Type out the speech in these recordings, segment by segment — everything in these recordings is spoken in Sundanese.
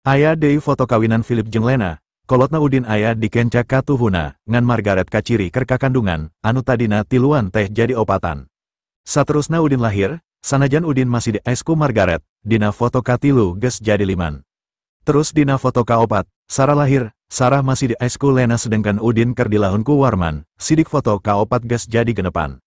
Aya deui foto kawinan Philip jeung Lena, kolotna Udin aya di kenca katuhuna, ngan Margaret kaciri keur kakandungan, anu tadina tiluan teh jadi opatan. Saterusna Udin lahir, sanajan Udin masih diais ku Margaret, dina foto katilu geus jadi liman. Terus dina foto kaopat, Sarah lahir, Sarah masih diais ku Lena sedangkan Udin keur dilahun ku Warman, sidik foto kaopat geus jadi genepan.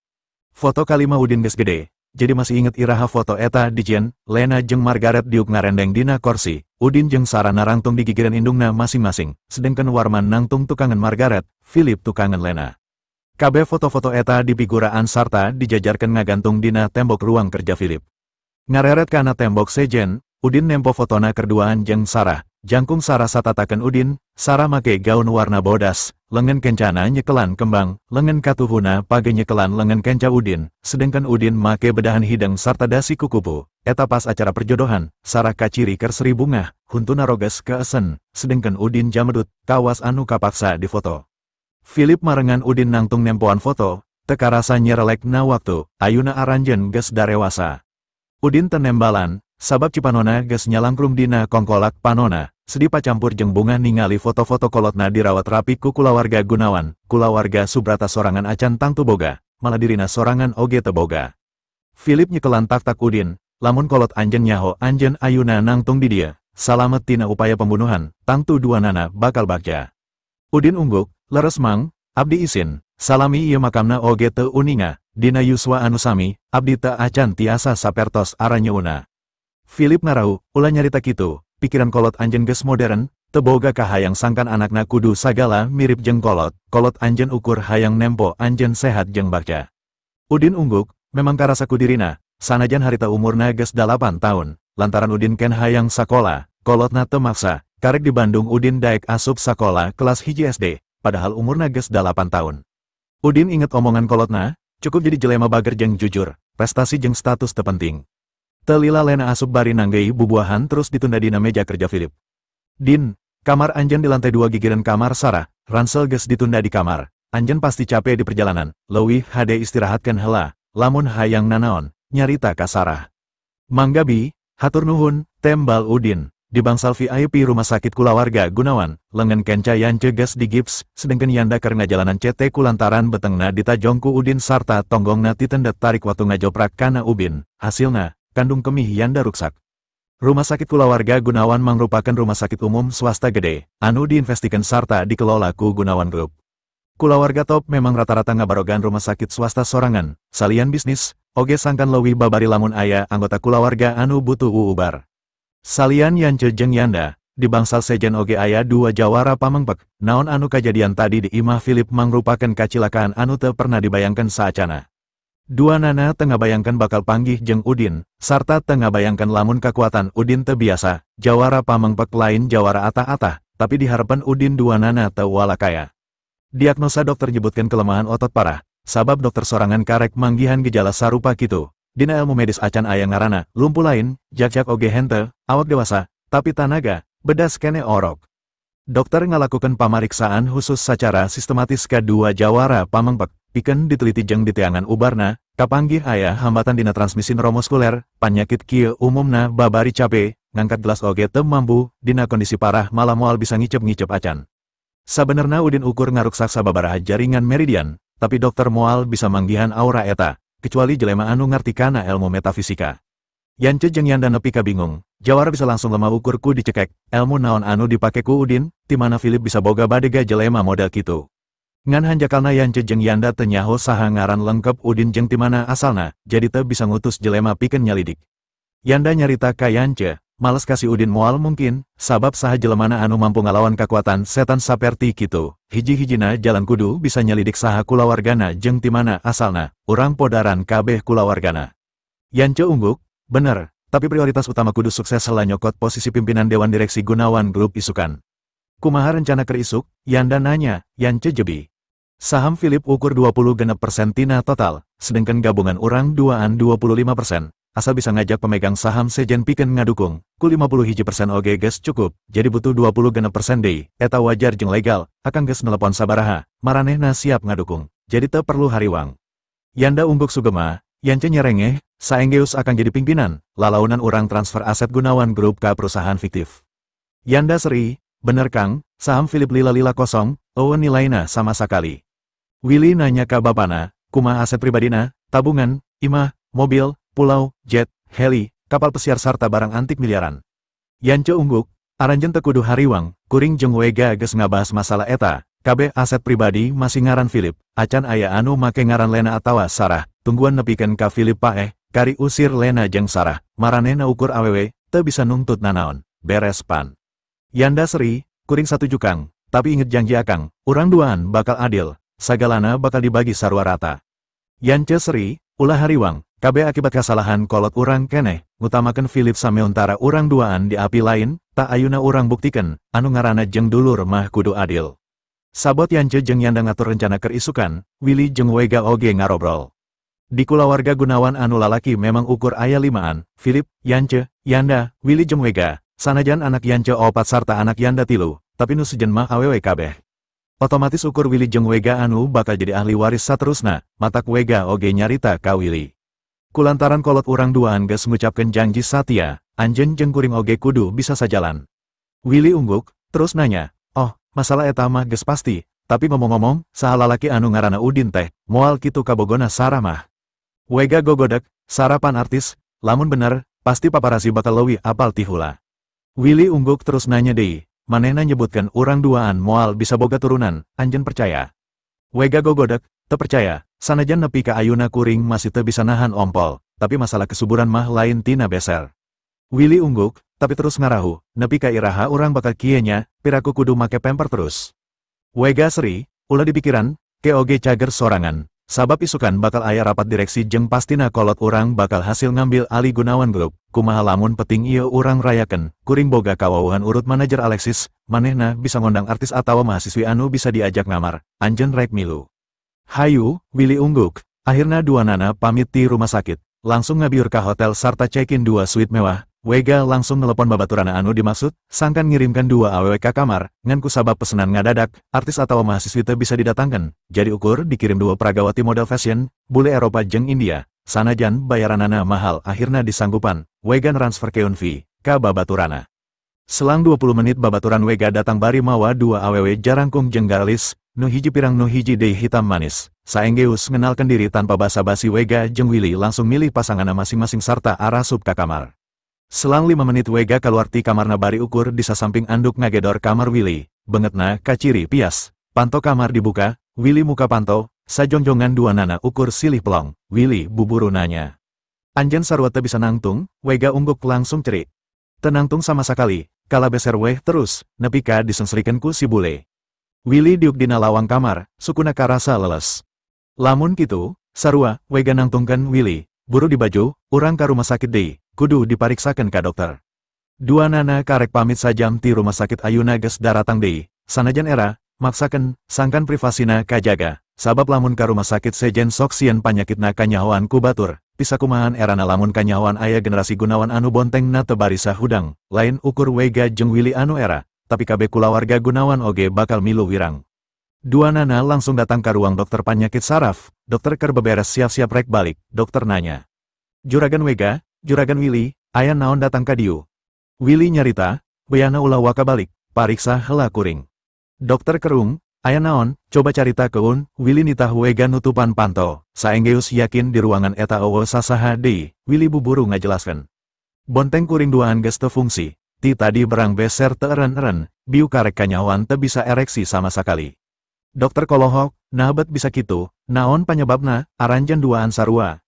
Foto kalima Udin geus gede, jadi masih inget iraha foto eta dijieun, Lena jeung Margaret diuk ngarendeng dina korsi, Udin jeung Sarah narangtung di gigireun indungna masing-masing, sedangkan Warman nangtung tukangan Margaret, Philip tukangan Lena. Kabeh foto-foto eta dipiguraan sarta dijajarkeun ngagantung dina tembok ruang kerja Philip. Ngareret kana tembok sejen, Udin nempo fotona kerduaan jeung Sarah, jangkung Sarah satatakeun Udin, Sarah make gaun warna bodas, lengan kencana nyekelan kembang, lengan katuhuna page nyekelan lengan kenca Udin, sedangkan Udin make bedahan hideng sarta dasi kukupu. Eta pas acara perjodohan, Sarah kaciri keur seri bungah, huntuna roges keesen, sedangkan Udin jamedut, kawas anu kapaksa difoto. Philip marengan Udin nangtung nempoan foto, teu karasa nyerelekna waktu, ayuna aranjeun geus darewasa. Udin tenembalan, sabab cipanona geus nyalangkrung dina kongkolak panona, sedih pacampur jeung bunga ningali foto-foto kolotna dirawat rapi ku kulawarga Gunawan, kulawarga Subrata sorangan acan tangtu boga, malah dirina sorangan oge teu boga. Philip nyekelan tak-tak Udin, lamun kolot anjeun nyaho anjeun ayuna nangtung di dieu, salamet tina upaya pembunuhan, tangtu duanana bakal bagja. Udin ungguk, leres mang, abdi isin, salami ieu makamna oge teu uninga, dina yuswa anu sami, abdi teu acan tiasa sapertos aranyeuna. Philip ngarau, ulah nyarita kitu, pikiran kolot anjeun geus modern, teu boga kahayang sangkan anakna kudu sagala mirip jeung kolot, kolot anjeun ukur hayang nempo anjeun sehat jeung bagja. Udin ungguk, memang karasa ku dirina, sanajan harita umurna geus 8 tahun, lantaran Udin ken hayang sakola, kolotna teu maksa, karek di Bandung Udin daek asup sakola kelas 1 SD, padahal umurna geus 8 tahun. Udin inget omongan kolotna, cukup jadi jelema bager jeung jujur, prestasi jeung status teu penting. Telila Lena asup bari nanggei bubuahan terus ditunda dina meja kerja Philip. Din, kamar anjeun di lantai 2 gigireun kamar Sarah, ransel geus ditunda di kamar. Anjeun pasti capek di perjalanan, leuwih hade istirahatkeun heula, lamun hayang nanaon, nyarita ka Sarah. Mangga bi, hatur nuhun, tembal Udin. Di bangsal VIP Rumah Sakit Kulawarga Gunawan, lengan kenca Yance geus digips, sedengkeun Yanda keur ngajalanan CT kulantaran betengna ditajong ku Udin sarta tonggongna titendet tarik waktu ngajoprak kana ubin, hasilna, kandung kemih Yanda ruksak. Rumah Sakit Kulawarga Gunawan mangrupakeun rumah sakit umum swasta gede, anu diinvestikeun sarta dikelola ku Gunawan Group. Kulawarga top memang rata-rata ngabarogan rumah sakit swasta sorangan, salian bisnis, oge sangkan leuwih babari lamun aya anggota kulawarga anu butuh uubar. Salian Yance jeung Yanda, di bangsal sejen oge aya 2 jawara pamengpek, naon anu kajadian tadi di imah Philip mangrupakeun kacilakaan anu teu pernah dibayangkeun saacana. Dua nana teu ngabayangkeun bakal panggih jeung Udin, sarta teu ngabayangkeun lamun kakuatan Udin teu biasa, jawara pamengpek lain jawara atah-atah, tapi dihareupeun Udin dua nana teu walakaya. Diagnosa dokter nyebutkeun kelemahan otot parah, sabab dokter sorangan karek manggihan gejala sarupa kitu. Dina ilmu medis acan aya ngaranna, lumpuh lain, jak-jak oge henteu, awak dewasa, tapi tanaga, bedas kene orok. Dokter ngalakukeun pamariksaan khusus sacara sistematis ka 2 jawara pamengpek, pikeun diteliti jeung diteangan ubarna, kapanggih aya hambatan dina transmisi neuromuskuler, panyakit kieu umumna babari cape, ngangkat gelas oge teu mampu, dina kondisi parah malah moal bisa ngicep-ngicep acan. Sabenerna Udin ukur ngaruksak sababaraha jaringan meridian, tapi dokter moal bisa manggihan aura eta, kecuali jelema anu ngarti kana ilmu metafisika. Yance jeung Yanda nepi ka bingung, jawara bisa langsung lemah ukur ku dicekek, ilmu naon anu dipake ku Udin, ti mana Philip bisa boga badega jelema model kitu. Ngan hanjakalna Yance jeung Yanda teu nyaho saha ngaran lengkep Udin jeung ti mana asalna, jadi teu bisa ngutus jelema pikeun nyalidik. Yanda nyarita ka Yance, males kasih Udin moal mungkin, sabab saha jelemana anu mampu ngalawan kakuatan setan saperti kitu. Hiji-hijina jalan kudu bisa nyelidik saha kulawargana jeung ti mana asalna, urang podaran kabeh kulawargana. Yance ungguk, bener, tapi prioritas utama kudu sukses heula nyokot posisi pimpinan Dewan Direksi Gunawan Group isukan. Kumaha rencana keur isuk? Yanda nanya, Yance jebi. Saham Philip ukur 26% tina total, sedangkan gabungan urang duaan 25%. Asal bisa ngajak pemegang saham sejen pikeun ngadukung, ku 51% oge geus cukup, jadi butuh 26% deui, eta wajar jeung legal, akang geus nelepon sabaraha, maranehna siap ngadukung, jadi teu perlu hariwang. Yanda ungguk sugema, Yance nyerengeh, saenggeus akang jadi pimpinan, lalaunan urang transfer aset Gunawan Group ka perusahaan fiktif. Yanda seri, bener Kang, saham Philip lila-lila kosong, eueuh nilaina sama sakali. Willy nanya ka bapana, kumaha aset pribadina, tabungan, imah, mobil, pulau, jet, heli, kapal pesiar sarta barang antik miliaran. Yance ungguk, aranjeun teu kudu hariwang, kuring jeung Wega geus ngabahas masalah eta, kabeh aset pribadi masih ngaran Philip, acan aya anu make ngaran Lena atawa Sarah, tungguan nepikeun ka Philip paeh, kari usir Lena jeung Sarah, maranehna ukur awewe, teu bisa nungtut nanaon, beres pan. Yanda seri, kuring satuju Kang, tapi inget janji akang, urang duaan bakal adil, sagalana bakal dibagi sarua rata. Yance seri, ulah hariwang, kabeh akibat kasalahan kolot urang keneh, ngutamakeun Philip sameontara urang duaan di api lain, tak ayuna urang buktikan, anu ngaranna jeung dulur mah kudu adil. Sabot Yance jeung Yanda ngatur rencana keur isukan, Willy jeung Wega oge ngarobrol. Di kulawarga Gunawan anu lalaki memang ukur aya limaan, Philip, Yance, Yanda, Willy jeung Wega, sanajan anak Yance opat sarta anak Yanda 3, tapi nu sejen mah awewe kabeh. Otomatis ukur Willy jeung Wega anu bakal jadi ahli waris saterusna, matak Wega oge nyarita ka Willy. Kulantaran kolot urang duaan geus ngucapkeun janji satia, anjeun jeung kuring oge kudu bisa sajalan. Willy ungguk, terus nanya, oh, masalah eta mah geus pasti, tapi ngomong-ngomong, saha lalaki anu ngaranna Udin teh, moal kitu kabogona Sarah mah. Wega gogodek, Sarah pan artis, lamun bener, pasti paparasi bakal leuwih apal ti hula. Willy ungguk terus nanya deui, manehna nyebutkeun urang duaan moal bisa boga turunan, anjeun percaya? Wega gogodek, teu percaya, sanajan nepi ka ayuna kuring masih teu bisa nahan ompol, tapi masalah kesuburan mah lain tina beser. Willy ungguk, tapi terus ngarahu, nepi ka iraha urang bakal kieu nya, piraku kudu make pamper terus. Wega seri, ulah dipikiran, ke oge cager sorangan, sabab isukan bakal aya rapat direksi jeung pastina kolot urang bakal hasil ngambil alih Gunawan Group, kumaha lamun peting ieu urang rayakeun, kuring boga kawawuhan urut manajer Alexis, manehna bisa ngondang artis atawa mahasiswi anu bisa diajak ngamar, anjeun rek milu. Hayu, Willy ungguk, akhirna dua nana pamit ti rumah sakit, langsung ngabiur ka hotel sarta check-in 2 suite mewah. Wega langsung nelepon babaturana anu dimaksud, sangkan ngirimkan 2 awewe ka kamar, ngan kusabab pesenan ngadadak, artis atawa mahasiswi teu bisa didatangkan, jadi ukur dikirim 2 pragawati model fashion, bule Eropa jeung India, sanajan bayaranana mahal akhirna disanggupan, Wega transfer keun fee ka babaturana. Selang 20 menit babaturan Wega datang bari mawa 2 awewe jarangkung jeung garalis, nu hiji pirang nu hiji deui hitam manis. Saenggeus ngenalkeun diri tanpa basa-basi Wega jeung Willy langsung milih pasanganna masing-masing sarta arasup ka kamar. Selang 5 menit Wega keluar ti kamarna bari ukur di sasamping anduk ngagedor kamar Willy, bengetna kaciri pias, panto kamar dibuka, Willy muka panto, sajongjongan dua nana ukur silih pelong, Willy buburu nanya. Anjen sarua teu bisa nangtung, Wega ungguk langsung cerik. Tenangtung sama sakali, kala beser weh terus, nepi ka disengsrikeun ku si bule. Willy diuk dina lawang kamar, sukuna karasa leles. Lamun kitu, sarua, Wega nangtungkeun Willy, buru dibaju, urang ka rumah sakit deui. Kudu dipariksakeun ka dokter. Dua nana karek pamit sajam ti rumah sakit ayuna geus daratang deui, sanajan era, maksakeun, sangkan privasina kajaga, sabab lamun ka rumah sakit sejen sok sieun panyakitna kanyahoan ku batur, pisakumahan erana lamun kanyahoan aya generasi Gunawan anu bontengna teu barisa hudang, lain ukur Wega jeung Willy anu era, tapi kabeh kulawarga Gunawan oge bakal milu wirang. Dua nana langsung datang ka ruang dokter panyakit saraf, dokter keur beberes siap-siap rek balik, dokter nanya. Juragan Wega, Juragan Willy, aya naon datang ka dieu? Willy nyarita, weyana ulah waka balik, pariksa heula kuring. Dokter kerung, aya naon, coba carita keun, Willy nitah Wega nutupan panto, saenggeus yakin di ruangan eta eueuh sasaha deui, Willy buburu ngajelaskeun. Bonteng kuring duaan geus teu fungsi, ti tadi berang beser teu eren-eren, biu karek kanyahoan teu bisa ereksi sama sakali. Dokter kolohok, nah bet bisa kitu, naon panyebabna, aranjeun duaan sarua.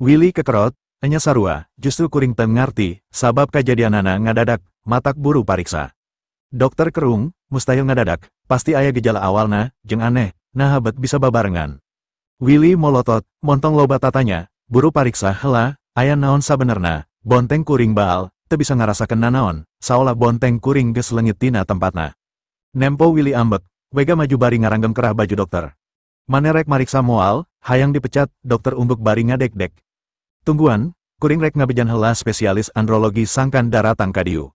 Willy kekerot, enya sarua, justru kuring teu ngarti, sabab kajadianana ngadadak, matak buru pariksa. Dokter kerung, mustahil ngadadak, pasti aya gejala awalna, jeung aneh, nah bet bisa babarengan. Willy molotot, montong loba tatanya, buru pariksa heula, aya naon sabenerna, bonteng kuring baal, teu bisa ngarasakeun nanaon, saolah bonteng kuring geus leungit tina tempatna. Nempo Willy ambek, Wega maju bari ngaranggem kerah baju dokter. Manerek mariksa moal, hayang dipecat, dokter ungguk bari ngadek-dek. Tungguan, kuring rek ngabejan heula spesialis andrologi sangkan daratang ka dieu.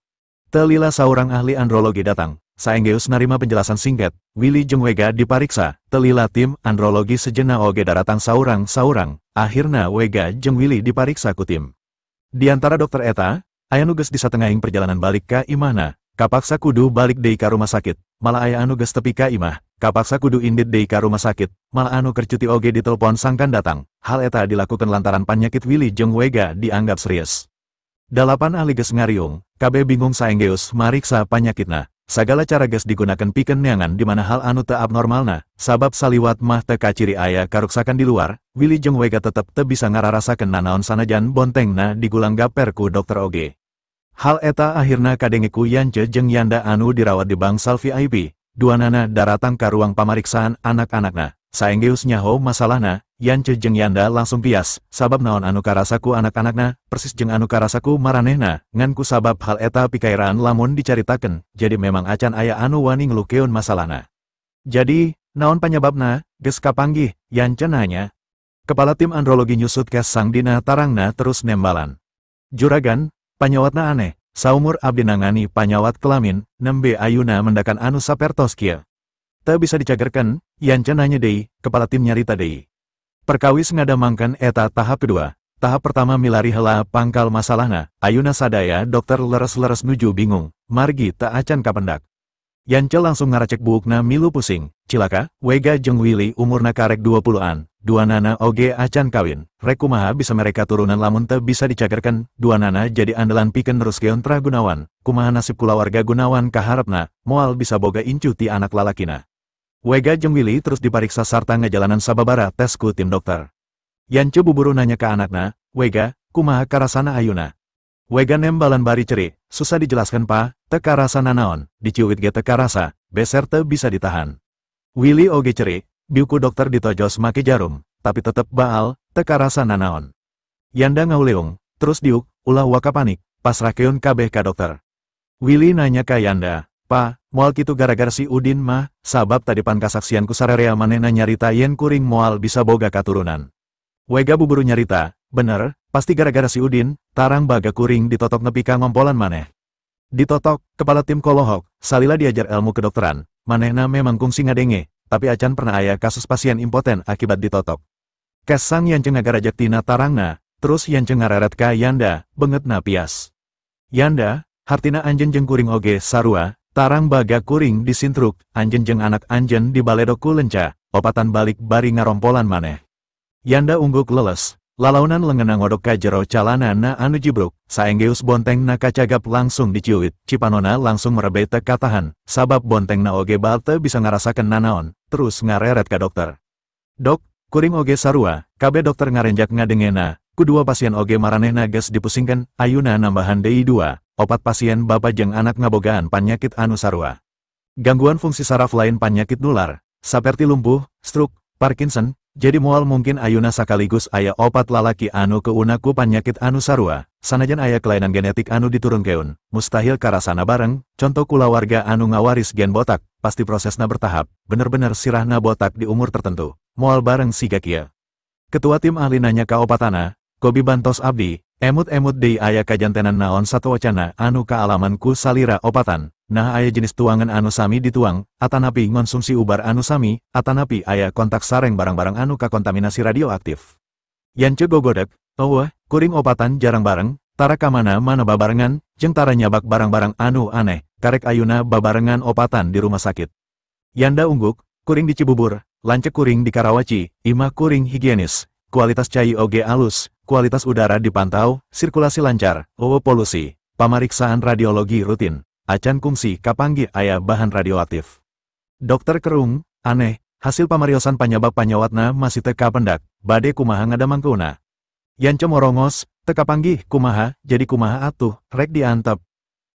Teu lila saurang ahli andrologi datang, saenggeus narima penjelasan singkat, Willy jeung Wega dipariksa, teu lila tim andrologi sejenna oge daratang saurang-saurang, akhirna Wega jeung Willy dipariksa ku tim. Di antara dokter eta, aya nu geus disatengahing perjalanan balik ka imahna, kapaksa kudu balik deui ka rumah sakit, malah aya anu geus tepi ka imah, kapaksa kudu indit deui ka rumah sakit, malah anu keur cuti oge ditelepon sangkan datang. Hal eta dilakukan lantaran panyakit Willy jeung Wega dianggap serius. 8 ahli geus ngariung, kabeh bingung saenggeus mariksa panyakitna. Sagala cara geus digunakan pikeun neangan di mana hal anu teu abnormalna, sabab saliwat mah teu kaciri aya karuksakan di luar, Willy jeung Wega tetep teu bisa ngararasakeun nanaon sanajan bontengna digulang gaper ku dokter oge. Hal eta akhirna kadenge ku Yance jeung Yanda anu dirawat di bangsal VIP, duanana daratang ka ruang pamariksaan anak-anakna. Saenggeus nyaho masalahna, Yance jeung Yanda langsung pias, sabab naon anu karasa ku anak-anakna, persis jeung anu karasa ku maranehna, ngan ku sabab hal eta pikairaan lamun dicaritakeun, jadi memang acan aya anu wani ngelukeun masalahna. Jadi, naon panyebabna, geus kapanggih, Yance nanya. Kepala tim andrologi nyusut kes sang dina tarangna terus nembalan. Juragan, panyawatna aneh, saumur abdi nangani panyawat kelamin, nembe ayuna mendakan anu sapertos kieu. Teu bisa dicagerkeun, Yance nanya deui, kepala tim nyarita deui. Perkawis ngadamangkeun eta tahap kedua. Tahap pertama milari heula pangkal masalahna, ayuna sadaya dokter leres-leres nuju bingung, margi teu acan kapendak. Yance langsung ngaracek buukna milu pusing, cilaka, Wega jeung Willy umurna karek 20-an, duanana oge acan kawin, rek kumaha bisa mereka turunan lamun teu bisa dicagerkeun, duanana jadi andalan pikeun neruskeun trah Gunawan, kumaha nasib kulawarga Gunawan kaharepna, moal bisa boga incu ti anak lalakina. Wega jeung Willy terus dipariksa sarta ngajalanan sababara tes ku tim dokter. Yance buburu nanya ka anakna, Wega, kumaha karasana ayuna? Wega nembalan bari cerik, susah dijelaskan pa, teu karasa nanaon, diciuit ge teu karasa, beser teu bisa ditahan. Willy oge cerik, biuku dokter ditojos make jarum, tapi tetep baal, teu karasa nanaon. Yanda ngauleung, terus diuk, ulah waka panik, pasrahkeun kabeh ka dokter. Willy nanya ka Yanda, pa, moal kitu gara-gara si Udin mah, sabab tadi pan kasaksian ku sarerea manehna nyarita yen kuring moal bisa boga katurunan. Wega buburu nyarita, bener, pasti gara-gara si Udin, tarang baga kuring ditotok nepi ka ngompolan maneh. Ditotok, kepala tim kolohok, salila diajar ilmu kedokteran, manehna memang kungsi ngadenge, tapi acan pernah aya kasus pasien impoten akibat ditotok. Kesang Yance ngagarajak tina tarangna, terus Yance ngareret ka Yanda, bengetna pias. Yanda, hartina anjeun jeung kuring oge sarua, tarang baga kuring disintruk, anjeun jeung anak anjeun dibaledok ku lenca, opatan balik bari ngarompolan maneh. Yanda ungguk leles, lalaunan lengenna ngodok ka jero calana na anu jibruk, saenggeus bonteng na kacagap langsung diciuit, cipanona langsung merebe teu katahan, sabab bonteng na oge baal teu bisa ngarasakeun nanaon, terus ngareret ka dokter. Dok, kuring oge sarua, kabeh dokter ngarenjak ngadengena, ku dua pasien oge maranehna geus dipusingkeun, ayuna nambahan deui 2. 4 pasien bapa jeung anak ngabogaan panyakit anu sarua. Gangguan fungsi saraf lain panyakit nular, saperti lumpuh, stroke, Parkinson, jadi moal mungkin ayuna sakaligus aya 4 lalaki anu keuna ku panyakit anu sarua, sanajan aya kelainan genetik anu diturunkeun, mustahil karasana bareng, contoh kulawarga anu ngawaris gen botak, pasti prosesna bertahap, bener-bener sirahna botak di umur tertentu, moal bareng siga kieu. Ketua tim ahli nanya ka opatana, Kobi bantos abdi, emut-emut deui aya kajantenan naon satewacana anu kaalaman ku salira opatan, nah aya jenis tuangan anu sami dituang, atanapi ngonsumsi ubar anu sami, atanapi aya kontak sareng barang-barang anu kakontaminasi radioaktif. Yance gogodek, eueuh, kuring opatan jarang bareng, tara kamana mana babarengan, jeung tara nyabak barang-barang anu aneh, karek ayuna babarengan opatan di rumah sakit. Yanda ungguk, kuring di Cibubur, lancek kuring di Karawaci, imah kuring higienis, kualitas cai oge alus, kualitas udara dipantau, sirkulasi lancar, eueuh polusi, pamariksaan radiologi rutin, acan kungsi kapanggih aya bahan radioaktif. Dokter kerung, aneh, hasil pamariosan panyabab panyawatna masih teu kapendak, bade kumaha ngadamangkeunna. Yance morongos, teu kapanggih kumaha, jadi kumaha atuh, rek diantep.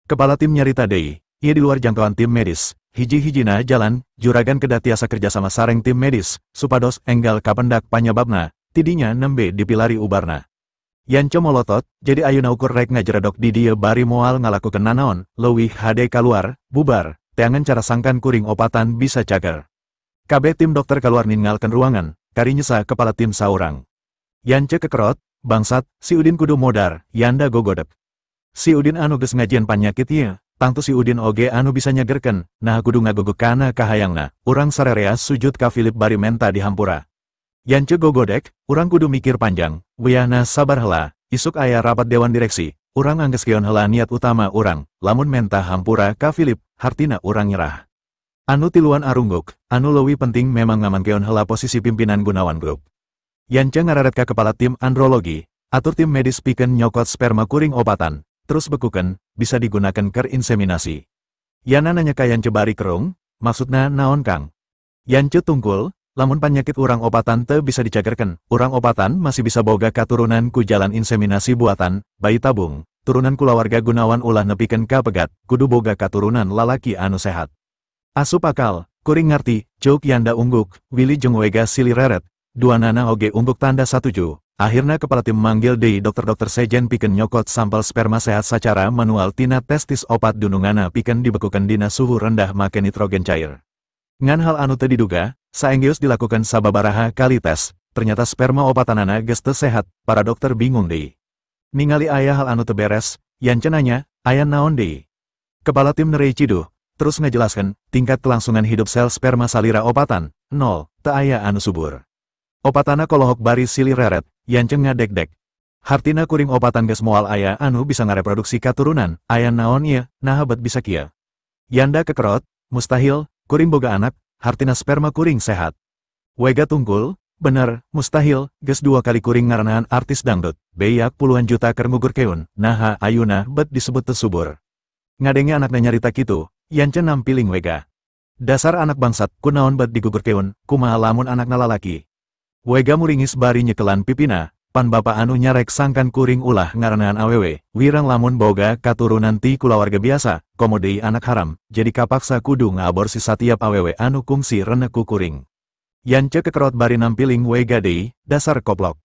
Kepala tim nyarita deui, ieu di luar jangkauan tim medis, hiji-hijina jalan, juragan kedah tiasa kerjasama sareng tim medis, supados enggal kapendak panyababna, tidinya nembe dipilari ubarna. Yance molotot, jadi ayuna ukur rek ngajeredok di dieu bari moal ngalakukeun nanaon, leuwih hade kaluar, bubar, teangan cara sangkan kuring opatan bisa cager. Kabeh tim dokter kaluar ninggalkeun ruangan, kari nyesa kepala tim saurang. Yance kekerot, bangsat, si Udin kudu modar, Yanda gogodep. Si Udin anu geus ngajieun panyakit ieu, tangtu si Udin oge anu bisa nyagerkeun, nah kudu ngagogok kana kahayangna, urang sarerea sujud ka Philip bari menta dihampura. Yance gogodek, urang kudu mikir panjang, wayahna sabar heula, isuk aya rapat dewan direksi, Urang anggeskeun heula niat utama urang, lamun menta hampura ka Philip, hartina urang nyerah. Anu tiluan arungguk, anu leuwih penting memang ngamankeun heula posisi pimpinan Gunawan Group. Yance ngararet ka kepala tim andrologi, atur tim medis pikeun nyokot sperma kuring opatan, terus bekukeun, bisa digunakan keur inseminasi. Yana nanya ka Yance bari kerung, maksudna naon Kang? Yance tungkul, lamun panyakit urang opatan teu bisa dicagerkeun, urang opatan masih bisa boga katurunan ku jalan inseminasi buatan, bayi tabung, turunan kulawarga Gunawan ulah nepikeun ka pegat, kudu boga katurunan lalaki anu sehat. Asup akal, kuring ngarti, ceuk Yanda ungguk, Willy jeung Wega silih reret, duanana oge ungguk tanda satuju. Akhirna kepala tim manggil deui dokter-dokter sejen pikeun nyokot sampel sperma sehat sacara manual tina testis opat dunungana pikeun dibekukeun dina suhu rendah make nitrogen cair. Ngan hal anu teu diduga, saenggeus dilakukan sababaraha kali tes, ternyata sperma opatanana geus teu sehat, para dokter bingung deui. Ningali aya hal anu teu beres, Yance nanya, aya naon deui? Kepala tim nerei ciduh, terus ngajelaskeun, tingkat kelangsungan hidup sel sperma salira opatan, 0, teu aya anu subur. Opatana kolohok bari silih reret, Yance ngadek-dek. Hartina kuring opatan geus moal aya anu bisa ngareproduksi katurunan, aya naon ieu, naha bet bisa kieu. Yanda kekerot, mustahil, kuring boga anak, hartina sperma kuring sehat. Wega tungkul, bener, mustahil, geus 2 kali kuring ngarenahan artis dangdut, beyak puluhan juta keur ngugurkeun, naha ayuna bet disebut teu subur. Ngadenge anakna nyarita kitu, Yance nampiling Wega. Dasar anak bangsat, kunaon bet digugurkeun, kumaha lamun anakna lalaki. Wega muringis bari nyekelan pipina, pan bapa anu nyarek sangkan kuring ulah ngarenahan awewe, wirang lamun boga katurunan ti kulawarga biasa, komo deui anak haram, jadi kapaksa kudu ngaaborsi satiap awewe anu kungsi reneku kuring. Yance kekerot bari nampiling Wega deui, dasar koplok.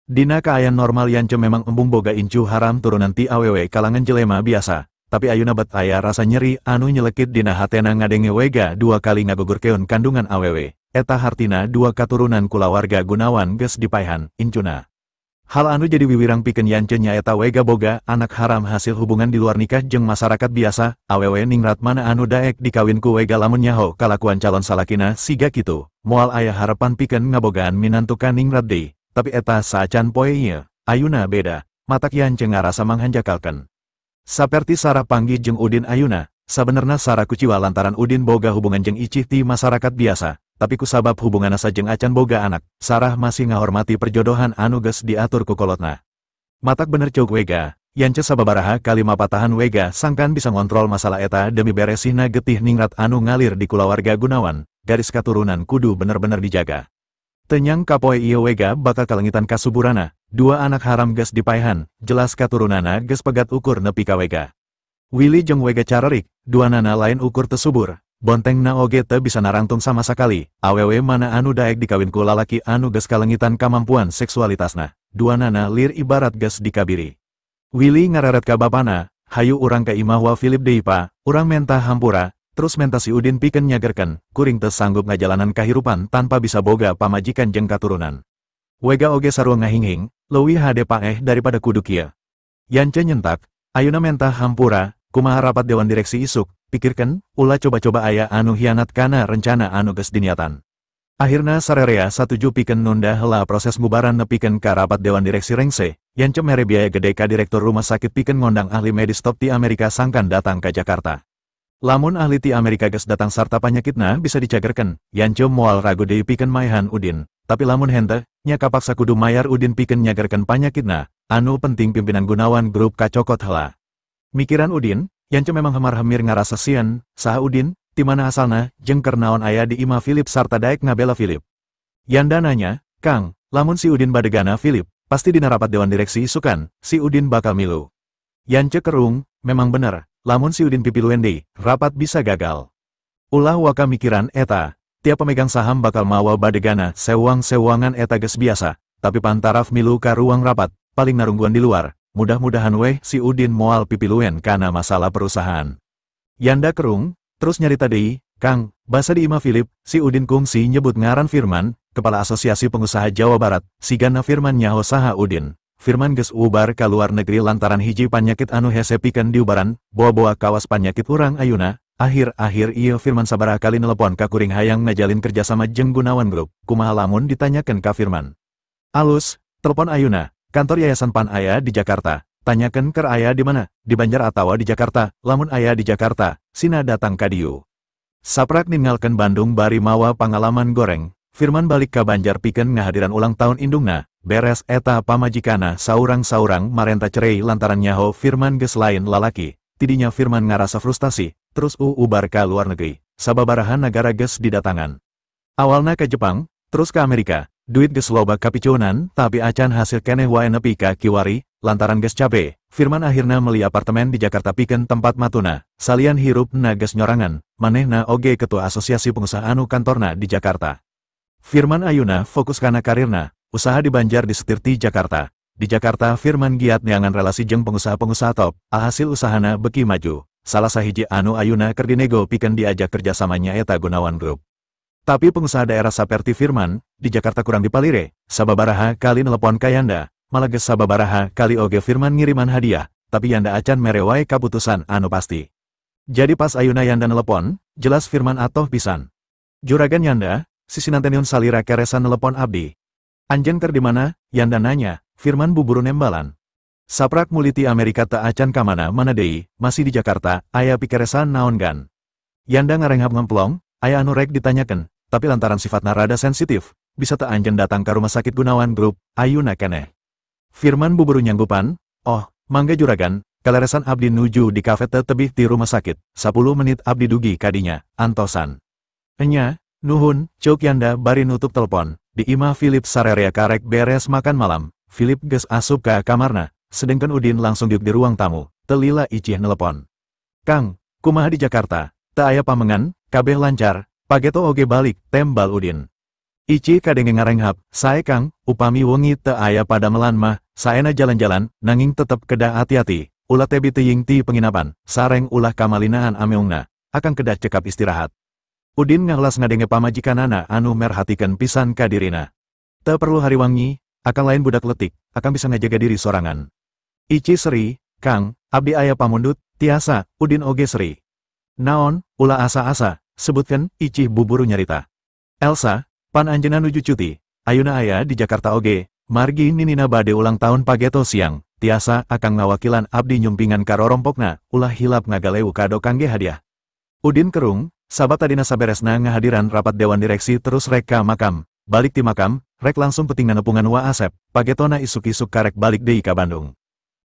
Dina kaayaan normal Yance memang embung boga incu haram turunan ti awewe kalangan jelema biasa, tapi ayuna bet aya rasa nyeri anu nyelekit dina hatena ngadenge Wega 2 kali ngagugurkeun kandungan awewe. Eta hartina 2 katurunan kulawarga Gunawan geus dipaehan, incuna. Hal anu jadi wiwirang pikeun Yance nyaeta Wega boga anak haram hasil hubungan di luar nikah jeung masyarakat biasa, awewe ningrat mana anu daek dikawin ku Wega lamun nyaho kalakuan calon salakina siga kitu, moal aya harapan pikeun ngabogaan minantu ka ningrat deui, tapi eta saacan poe ieu, ayuna beda, matak Yance ngarasa manghanjakalkeun. Saperti Sarah panggih jeung Udin ayuna, sabenerna Sarah kuciwa lantaran Udin boga hubungan jeung icih ti masyarakat biasa. Tapi kusabab hubunganna sajeng acan boga anak, Sarah masih ngahormati perjodohan anu geus diatur ku kolotna. Matak bener ceuk Wega, Yance sababaraha kali mapatahan Wega sangkan bisa ngontrol masalah eta demi beresihna getih ningrat anu ngalir di kulawarga Gunawan, garis katurunan kudu bener-bener dijaga. Tenyang kapoe ieu Wega bakal kalengitan kasuburana, 2 anak haram geus dipaehan, jelas katurunana geus pegat ukur nepi ka Wega. Willy jeung Wega carerik, duanana lain ukur teu subur. Bontengna oge teu bisa narangtung sama sakali, awewe mana anu daek dikawin ku lalaki anu geus kalengitan kamampuan seksualitasna, duanana lir ibarat geus dikabiri. Willy ngareret ka bapana, hayu urang ka imah wa Philip deui pa, urang menta hampura, terus menta si Udin pikeun nyagerkeun, kuring teu sanggup ngajalanan kahirupan tanpa bisa boga pamajikan jeung katurunan. Wega oge sarua ngahinghing, leuwih hade paeh daripada kudu kieu. Yance nyentak, ayuna menta hampura, kumaha rapat dewan direksi isuk, pikirkan, ulah coba-coba aya anu hianat kana rencana anu geus diniatan. Akhirna sarerea satuju pikeun nunda heula proses ngubaran nepikeun ka rapat dewan direksi rengse, Yance mere biaya gede ka direktur rumah sakit pikeun ngondang ahli medis top ti Amerika sangkan datang ka Jakarta. Lamun ahli ti Amerika geus datang sarta panyakitna bisa dicagerkeun, Yance moal ragu deui pikeun maehan Udin, tapi lamun henteu, nya kapaksa kudu mayar Udin pikeun nyagerkeun panyakitna, anu penting pimpinan Gunawan Group kacokot heula. Mikiran Udin, Yance memang hemar-hemir ngarasa sieun, saha Udin, ti mana asalna, jeung keur naon aya di imah Philip sarta daek ngabela Philip. Yanda nanya, Kang, lamun si Udin badegana Philip, pasti dina rapat dewan direksi isukan, si Udin bakal milu. Yance kerung, memang bener, lamun si Udin pipiluen deui, rapat bisa gagal. Ulah waka mikiran eta, tiap pemegang saham bakal mawa badegana sewang-sewangan eta geus biasa, tapi pantaraf milu ka ruang rapat, paling narungguan di luar. Mudah-mudahan weh si Udin moal pipiluen kana masalah perusahaan. Yanda kerung, terus nyarita deui, Kang, basa di imah Philip, si Udin kungsi nyebut ngaran Firman, Kepala Asosiasi Pengusaha Jawa Barat, sigana Firman nyaho saha Udin. Firman geus ubar ka luar negeri lantaran hiji panyakit anu hese pikeun diubaran, boa-boa kawas panyakit urang ayuna, akhir-akhir ieu Firman sabaraha kali nelepon ka kuring hayang ngajalin kerjasama jeung Gunawan Group, kumaha lamun ditanyakeun ka Firman. Alus, telepon ayuna. Kantor Yayasan Pan aya di Jakarta, Tanyakeun keur aya di mana, di Banjar atawa di Jakarta, lamun aya di Jakarta, sina datang ka dieu. Saprak ninggalkeun Bandung bari mawa pangalaman goreng, Firman balik ka Banjar pikeun ngahadiran ulang tahun indungna, beres eta pamajikana saurang-saurang marenta cerei lantaran nyaho Firman geus lain lalaki, tidinya Firman ngarasa frustasi, terus ubar ka luar negeri, sababaraha nagara geus didatangan. Awalna ke Jepang, terus ke Amerika, duit geus loba kapicunan, tapi acan hasil keneh wae nepi ka kiwari, lantaran geus cabe, Firman akhirna meli apartemen di Jakarta pikeun tempat matuna, salian hirup na geus nyorangan, manehna oge ketua asosiasi pengusaha anu kantorna di Jakarta. Firman ayuna fokus kana karirna, usaha di Banjar disetir ti Jakarta. Di Jakarta Firman giat neangan relasi jeung pengusaha-pengusaha top, alhasil usahana beuki maju. Salah sahiji anu ayuna keur dinego pikeun diajak kerjasama nyaeta Gunawan Group. Tapi pengusaha daerah saperti Firman, di Jakarta kurang dipalire, sababaraha kali nelepon ka Yanda, malah geus sababaraha kali oge Firman ngiriman hadiah, tapi Yanda acan mere wae kaputusan anu pasti. Jadi pas ayuna Yanda nelepon, jelas Firman atoh pisan. Juragan Yanda, sisinantenion salira keresan nelepon abdi. Anjeun keur di mana? Yanda nanya, Firman buburu nembalan. Saprak muliti Amerika teu acan kamana mana deui, masih di Jakarta, aya pikeresan naon gan. Yanda ngarenghap ngemplong, aya anu rek ditanyakeun, tapi lantaran sifatna rada sensitif, bisa teu anjeun datang ka rumah sakit Gunawan Group, ayuna keneh. Firman buburu nyanggupan, oh, mangga juragan, kaleresan abdi nuju di kafe teu tebih ti rumah sakit, 10 menit abdi dugi kadinya, antosan. Enya, nuhun, ceuk Yanda bari nutup telepon, di imah Philip sarerea karek beres makan malam, Philip geus asup ka kamarna, sedengkeun Udin langsung diuk di ruang tamu, telila Icih nelepon. Kang, kumaha di Jakarta, teu aya pamengan, kabeh lancar, pageto oge balik, tembal Udin. Icih kadenge ngarenghap, sae Kang, upami wengi teu aya padamelan mah, saena jalan-jalan, nanging tetep kedah hati-hati, ulah tebi teuing ti penginapan, sareng ulah kamalinaan ameungna, akang kedah cekap istirahat. Udin ngahlas ngadenge pamajikanana anu merhatikeun pisan ka dirina. Teu perlu hariwangi, akang lain budak letik, akang bisa ngajaga diri sorangan. Ici seri, Kang, abdi aya pamundut, tiasa, Udin oge seri. Naon, ulah asa-asa, sebutkeun, Icih buburu nyarita. Elsa, pan anjeunna nuju cuti, ayuna aya di Jakarta oge, margi ninina bade ulang tahun pageto siang, tiasa akang ngawakilan abdi nyumpingan ka rorompokna, ulah hilap ngagaleu kado kangge hadiah. Udin kerung, sabab tadina saberesna ngahadiran rapat dewan direksi terus rek ka makam, balik ti makam, rek langsung penting nepungan Wa Asep, pagetona isuk-isuk karek balik deui ka Bandung.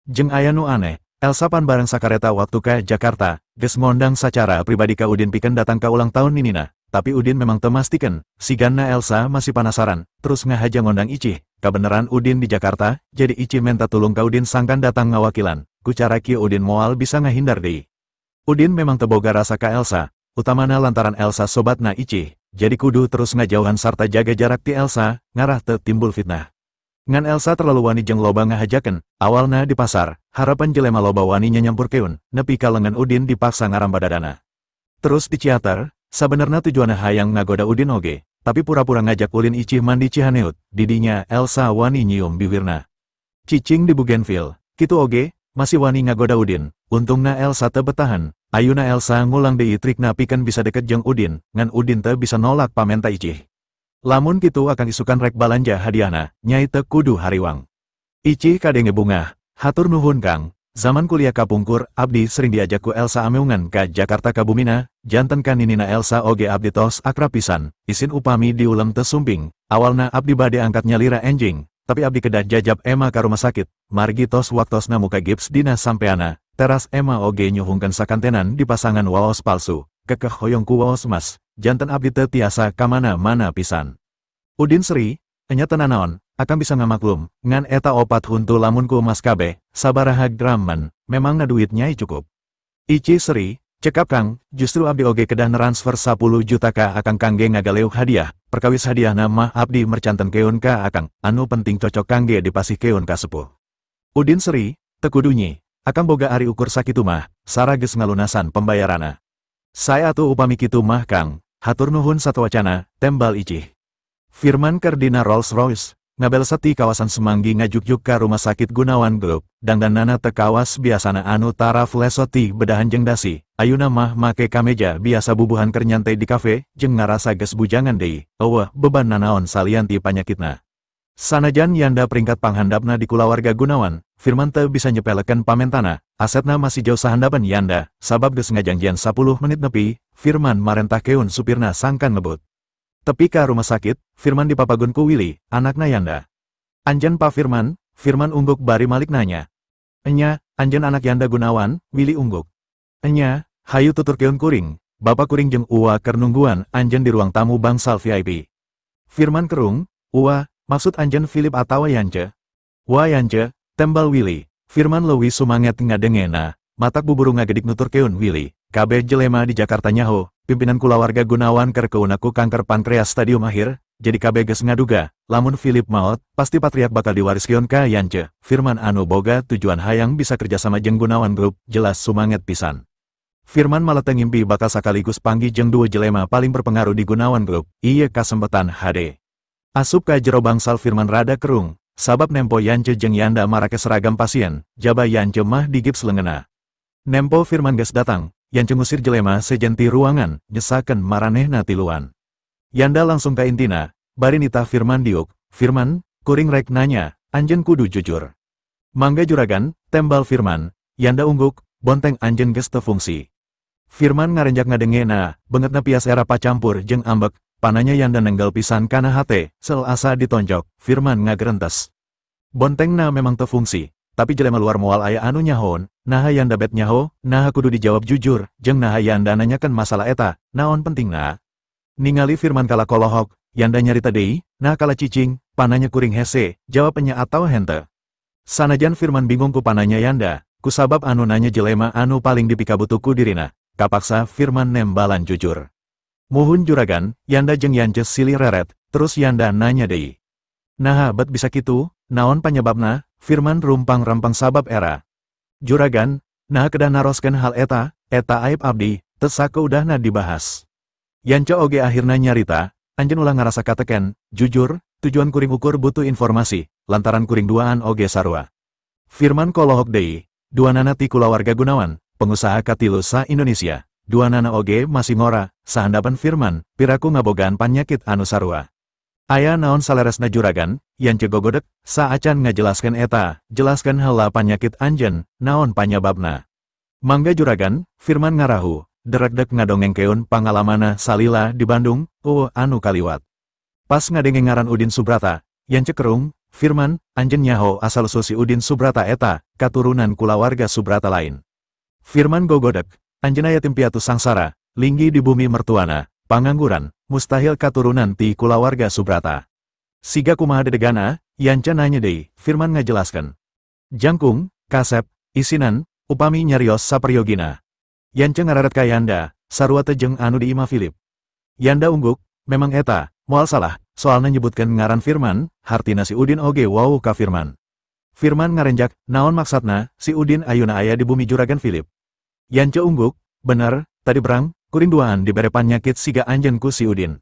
Jeung aya nu aneh, Elsa pan bareng sakareta waktu ka Jakarta, geus ngondang sacara pribadi ka Udin pikeun datang ka ulang tahun ninina, tapi Udin memang teu mastikeun, sigana Elsa masih panasaran, terus ngahaja ngondang Icih, kabeneran Udin di Jakarta, jadi Icih menta tulung ka Udin sangkan datang ngawakilan, ku cara kieu Udin moal bisa ngahindar deui. Udin memang teu boga rasa ka Elsa, utamana lantaran Elsa sobatna Icih, jadi kudu terus ngajauhan sarta jaga jarak ti Elsa, ngarah teu timbul fitnah. Ngan Elsa terlalu wani jeung loba ngahajakeun, awalna di pasar, harapan jelema loba wani nyanyampurkeun, nepi ka lengan Udin dipaksa ngaramba dadana. Terus di ciater, sabenerna tujuanna hayang ngagoda Udin oge, tapi pura-pura ngajak ulin Icih mandi Cihaneut, didinya Elsa wani nyium bibirna. Cicing di Bougainville, kitu oge, masih wani ngagoda Udin, untungna Elsa teu betahan, ayuna Elsa ngulang deui trikna pikeun bisa deket jeung Udin, ngan Udin teu bisa nolak pamenta Icih. Lamun kitu akan isukan rek balanja hadiahna, nyai teu kudu hariwang. Icih kadenge bungah, hatur nuhun Kang, zaman kuliah kapungkur, abdi sering diajak ku Elsa ameungan ka Jakarta ka Bumina, janten ka ninina Elsa oge abdi tos akrab pisan, isin upami diulem teu sumping, awalna abdi bade angkat nyalira enjing, tapi abdi kedah jajab Emma ka rumah sakit, margi tos waktosna muka gips dina sampeana, teras Emma oge nyuhungkeun sakantenan di pasangan waos palsu, kekeh hoyong ku waos mas, janten abdi teu tiasa kamana-mana pisan. Udin seri, enya teu nanaon, akang bisa ngamaklum, ngan eta opat huntu lamun ku emas kabeh, sabaraha gram men, memangna duit nyai cukup. Ici seri, cekap Kang, justru abdi oge kedah transfer 10 juta ka akang kangge ngagaleuh hadiah, perkawis hadiahna mah abdi mercanten keun ka akang, anu penting cocok kangge dipasihkeun ka sepuh. Udin seri, teu kudu nyi, akang boga ari ukur sakitu mah, sara geus ngalunasan pembayarana. Sae atuh upami kitu mah Kang, hatur nuhun satewacana, tembal Icih. Firman keur dina Rolls Royce, ngabelsa ti kawasan Semanggi ngajukjuk ka rumah sakit Gunawan Group, dangdanana teu kawas biasana anu taraf lesot ti bedahan jeung dasi, ayuna mah make kameja biasa bubuhan keur nyantai di kafe, jeung ngarasa geus bujangan deui, eueuh beban nanaon salian ti panyakitna. Sanajan Yanda peringkat panghandapna di kulawarga Gunawan, Firman teu bisa nyepelekeun pamentana, asetna masih jauh sahandapeun Yanda, sabab geus ngajangjian 10 menit nepi, Firman marentahkeun supirna sangkan ngebut. Tepi ka rumah sakit, Firman dipapagun ku Willy, anakna Yanda. Anjen Pa Firman, Firman ungguk bari malik nanya. Enya, anjen anak Yanda Gunawan, Willy ungguk. Enya, hayu tuturkeun kuring, bapak kuring jeung Uwa keur nungguan anjen di ruang tamu bangsal VIP. Firman kerung, Uwa, maksud anjen Philip atawa Yance? Wa Yance, tembal Willy. Firman leuwih sumanget ngadengena, matak buburu ngagedik nuturkeun Willy. Kabeh jelema di Jakarta nyaho, pimpinan kulawarga Gunawan keur keuna ku kanker pankreas stadium akhir, jadi kabeh geus ngaduga, lamun Philip maot, pasti patriak bakal diwariskeun ka Yance. Firman anu boga tujuan hayang bisa kerjasama jeung Gunawan Group, jelas sumanget pisan. Firman malah teu ngimpi bakal sakaligus panggih jeung dua jelema paling berpengaruh di Gunawan Group, ieu kasempetan HD. Asup ka jero bangsal Firman rada kerung, sabab nempo Yance jeung Yanda marake seragam pasien, jaba Yance mah digips leungeunna. Nempo Firman geus datang, Yance ngusir jelema sejen ti ruangan, nyesakeun maranehna tiluan. Yanda langsung ka intina, bari nitah Firman diuk, Firman, kuring rek nanya, anjeun kudu jujur. Mangga juragan, tembal Firman, Yanda ungguk, bonteng anjeun geus teu fungsi. Firman ngarenjak ngadengena, bengetna pias era pacampur jeung ambek, pananya Yanda nenggel pisan kana hate, sel asa ditonjok, Firman ngagerentes. Bontengna memang teu fungsi, tapi jelema luar moal aya anu nyahoon, naha Yanda bet nyaho, naha kudu dijawab jujur, jeung naha Yanda nanyakeun masalah eta, naon pentingna. Ningali Firman kala kolohok, Yanda nyarita deui, nah kala cicing, pananya kuring hese, jawab enya atawa henteu. Sanajan Firman bingung ku pananya Yanda, kusabab anu nanya jelema anu paling dipikabutuh ku dirina. Kapaksa Firman nembalan jujur. Muhun juragan, Yanda jeung Yance silih reret, terus Yanda nanya deui. Naha bet bisa kitu, naon panyebabna? Firman rumpang-rempang sabab era. Juragan, naha kedah naroskeun hal eta, eta aib abdi, teu sakeudahna dibahas. Yance oge akhirna nyarita, anjeun ulah ngarasa kateken, jujur, tujuan kuring ukur butuh informasi, lantaran kuring duaan oge sarua. Firman kolohok deui, duanana ti kulawarga Gunawan, pengusaha katilu sa Indonesia, duanana oge masih ngora, sahandapan Firman, piraku ngabogaan panyakit anu sarua. Aya naon saleresna juragan, Yance gogodek, saacan ngajelaskeun eta, jelaskeun heula panyakit anjeun, naon panyababna. Mangga juragan, Firman ngarahu, derekdek ngadongengkeun pangalamana salila di Bandung, anu kaliwat. Pas ngadenge ngaran Udin Subrata, Yance kerung, Firman, anjeun nyaho asal-usul si Udin Subrata eta, katurunan kulawarga Subrata lain. Firman gogodek, anjeun yatim piatu sangsara, linggi di bumi mertuana, pangangguran, mustahil katurunan ti kulawarga Subrata. Siga kumaha dedegana, Yance nanya deui, Firman ngajelaskeun. Jangkung, kasep, isinan, upami nyarios saperyogina. Yance ngararet ka Yanda, sarua teh jeung anu di imah Philip. Yanda ungguk, memang eta, moal salah, soalna nyebutkeun ngaran Firman, hartina si Udin oge wau ka Firman. Firman ngarenjak, naon maksatna, si Udin ayuna aya di bumi juragan Philip. Yance ungguk, bener, tadi berang, kuring duaan dibere panyakit siga anjeun ku si Udin.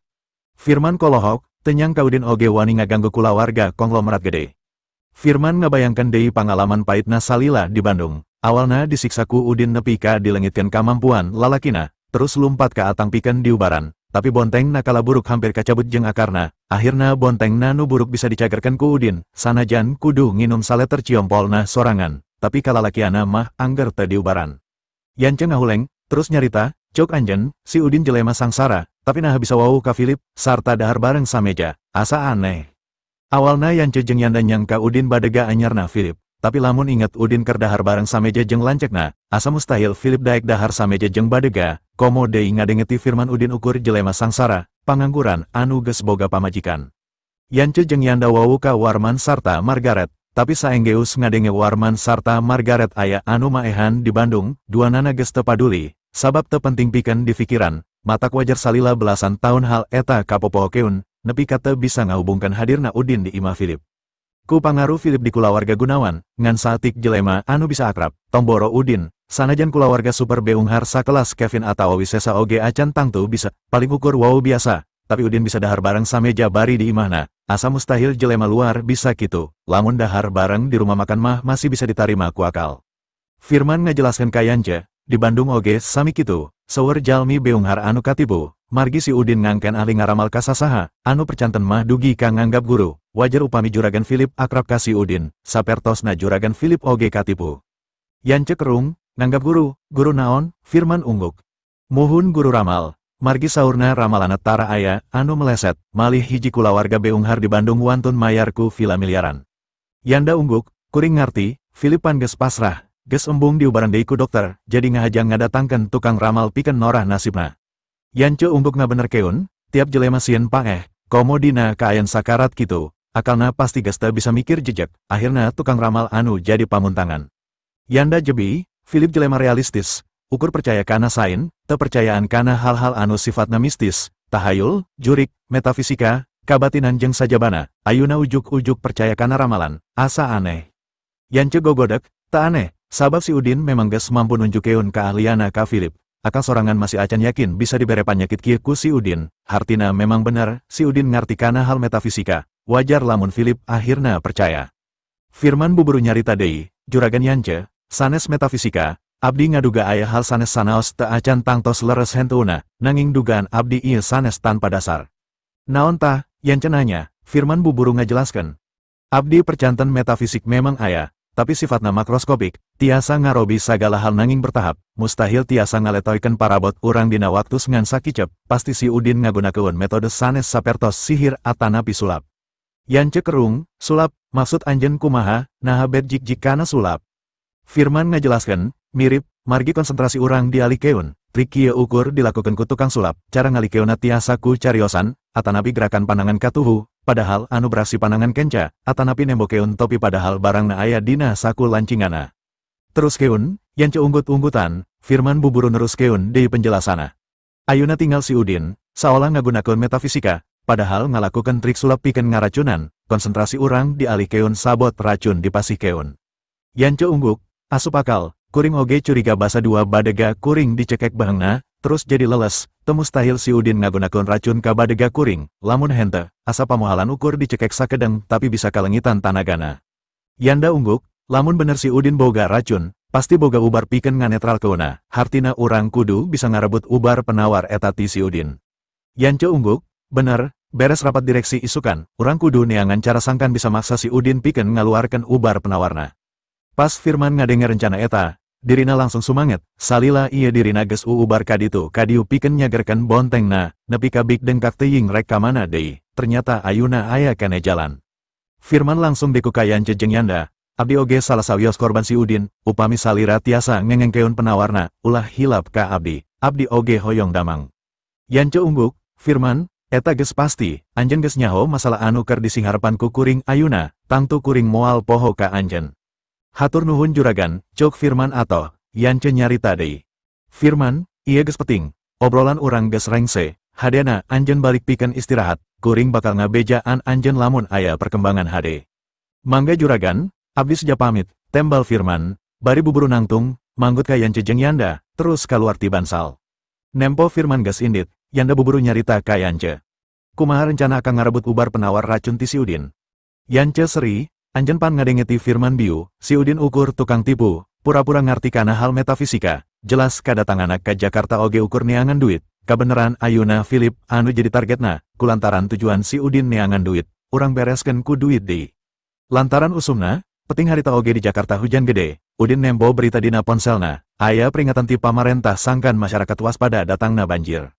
Firman kolohok, tenyang ka Udin oge wani ngaganggu kulawarga konglomerat gede. Firman ngabayangkan deui pangalaman pahitna salila di Bandung. Awalna disiksa ku Udin nepi ka dilengitkeun kamampuan lalakina, terus lumpat ka atang pikeun diubaran, tapi bonteng nakala buruk hampir kacabut jeung akarna, akhirna bonteng nu buruk bisa dicagerkeun ku Udin, sanajan kudu nginum saleter ciompolna sorangan, tapi kalalakiana mah angger teu diubaran. Yance ngahuleng, terus nyarita, cok anjen, si Udin jelema sangsara, tapi naha bisa wau ka Philip, sarta dahar bareng sameja, asa aneh. Awalna Yance jeung Yanda nyangka Udin badega anyarna Philip, tapi lamun inget Udin keur dahar bareng sameja jeung lancekna, asa mustahil Philip daek dahar sameja jeung badega, komo deui ngadengeti Firman Udin ukur jelema sangsara, pangangguran anu geus boga pamajikan. Yance jeung Yanda wau ka Warman sarta Margaret, tapi saenggeus ngadenge Warman sarta Margaret aya anu maehan di Bandung, duanana geus teu paduli, sabab teu penting pikeun di pikiran, matak wajar salila belasan tahun hal eta kapopohokeun, nepi ka teu bisa ngahubungkeun hadirna Udin di imah Philip. Ku pangaruh Philip di kulawarga Gunawan, ngan saeutik jelema anu bisa akrab, tomboro Udin, sanajan kulawarga super beunghar sakelas Kevin atawa Wisesa oge acan tangtu bisa, paling ukur wau biasa, tapi Udin bisa dahar bareng sameja bari di imahna, asa mustahil jelema luar bisa kitu, lamun dahar bareng di rumah makan mah masih bisa ditarima ku akal. Firman ngajelaskeun ka Yance, di Bandung oge sami kitu, seueur jalmi beunghar anu katibu, margi si Udin ngangken ahli ngaramal kasasaha, anu percanten mah dugi ka nganggap guru, wajar upami Juragan Philip akrab ka si Udin, sapertosna Juragan Philip oge katipu. Yance kerung, nganggap guru, guru naon, Firman ungguk. Muhun guru ramal, margi saurna ramalana tara aya, anu meleset, malih hiji kulawarga beunghar di Bandung wantun mayarku vila miliaran. Yanda ungguk, kuring ngarti, Philip pan geus pasrah, geus embung diubaran deui ku dokter, jadi ngahajang ngadatangkeun tukang ramal pikeun norah nasibna. Yance ungguk ngabenerkeun, tiap jelema sieun paeh, komo dina kaayan sakarat kitu, akalna pasti geus teu bisa mikir jejek, akhirna tukang ramal anu jadi pamuntangan. Yanda jebi, Philip jelema realistis, ukur percaya kana sain, teu percayaan kana hal-hal anu sifatna mistis, tahayul, jurik, metafisika, kabatinan jeung sajabana, ayuna ujuk-ujuk percaya kana ramalan, asa aneh. Yance gogodek, tak aneh, sabab si Udin memang geus mampu nunjukeun keahliana ka Philip. Akang sorangan masih acan yakin bisa dibere panyakit kieu ku si Udin, hartina memang bener, si Udin ngarti kana hal metafisika, wajar lamun Philip akhirna percaya. Firman buburu nyarita deui, Juragan Yance, sanes metafisika, abdi ngaduga aya hal sanes sanaos teu acan tangtos leres henteuna, nanging dugaan abdi ieu sanes tanpa dasar. Naon tah, Yance nanya, Firman buburu ngajelaskeun. Abdi percanten metafisik memang aya, tapi sifatna makroskopik, tiasa ngarobi sagala hal nanging bertahap, mustahil tiasa ngaletoykeun parabot urang dina waktu ngan sakicep, pasti si Udin ngagunakeun metode sanes sapertos sihir atanapi sulap. Yance kerung, sulap, maksud anjeun kumaha, naha bet jik-jik kana sulap. Firman ngajelaskeun, mirip, margi konsentrasi urang dialikeun, trik kieu ukur dilakukeun ku tukang sulap, cara ngalikeunna tiasa ku cariosan, atanapi gerakan panangan katuhu, padahal anu beraksi panangan kenca, atanapi nembokeun topi padahal barangna aya dina saku lancingana. Teruskeun, Yance unggut-unggutan, Firman buburu neruskeun deui penjelasana. Ayuna tinggal si Udin, saolah ngagunakeun metafisika, padahal ngalakukeun trik sulap pikeun ngaracunan, konsentrasi urang dialihkeun sabot racun dipasihkeun. Yance ungguk, asup akal, kuring oge curiga basa dua badega kuring dicekek beheungna, terus jadi leles, teu mustahil si Udin ngagunakeun racun ka badega kuring, lamun henteu, asa pamohalan ukur dicekek sakedeng tapi bisa kalengitan tanagana. Yanda ungguk, lamun bener si Udin boga racun, pasti boga ubar pikeun nganetralkeunna, hartina urang kudu bisa ngarebut ubar penawar eta ti si Udin. Yance ungguk, bener, beres rapat direksi isukan, urang kudu neangan cara sangkan bisa maksa si Udin pikeun ngaluarkeun ubar penawarna. Pas Firman ngadenge rencana eta, dirina langsung sumanget, salila ieu dirina geus uubar kaditu kadieu pikeun nyagerkeun bontengna, nepi ka bik dengkak teuing rek ka mana deui, ternyata ayuna aya kene jalan. Firman langsung deku ka Yance jeung Yanda, abdi oge salah sawios korban si Udin, upami salira tiasa ngengengkeun penawarna, ulah hilap ka abdi, abdi oge hoyong damang. Yance ungguk, Firman, eta geus pasti, anjeun geus nyaho masalah anu keur disingharepan ku kuring ayuna, tangtu kuring moal poho ka anjeun. Hatur nuhun juragan, cok Firman atoh, Yance nyarita deui. Firman, ieu geus penting, obrolan urang geus rengse, hadena anjeun balik pikeun istirahat, kuring bakal ngabejaan anjeun lamun aya perkembangan hade. Mangga juragan, abdi seja pamit, tembal Firman, bari buburu nangtung, manggut ka Yance jeung Yanda, terus kaluar ti bansal. Nempo Firman geus indit, Yanda buburu nyarita ka Yance. Kumaha rencana akang ngarebut ubar penawar racun ti si Udin? Yance seri, anjeun pan ngadenge ti Firman biu, si Udin ukur tukang tipu, pura-pura ngarti kana hal metafisika, jelas kadatanganna ka Jakarta oge ukur neangan duit, kabeneran ayuna Philip anu jadi targetna, kulantaran tujuan si Udin neangan duit, urang bereskeun ku duit deui. Lantaran usumna, peting harita oge di Jakarta hujan gede, Udin nempo berita dina ponselna, aya peringatan ti pamarentah sangkan masyarakat waspada datangna banjir.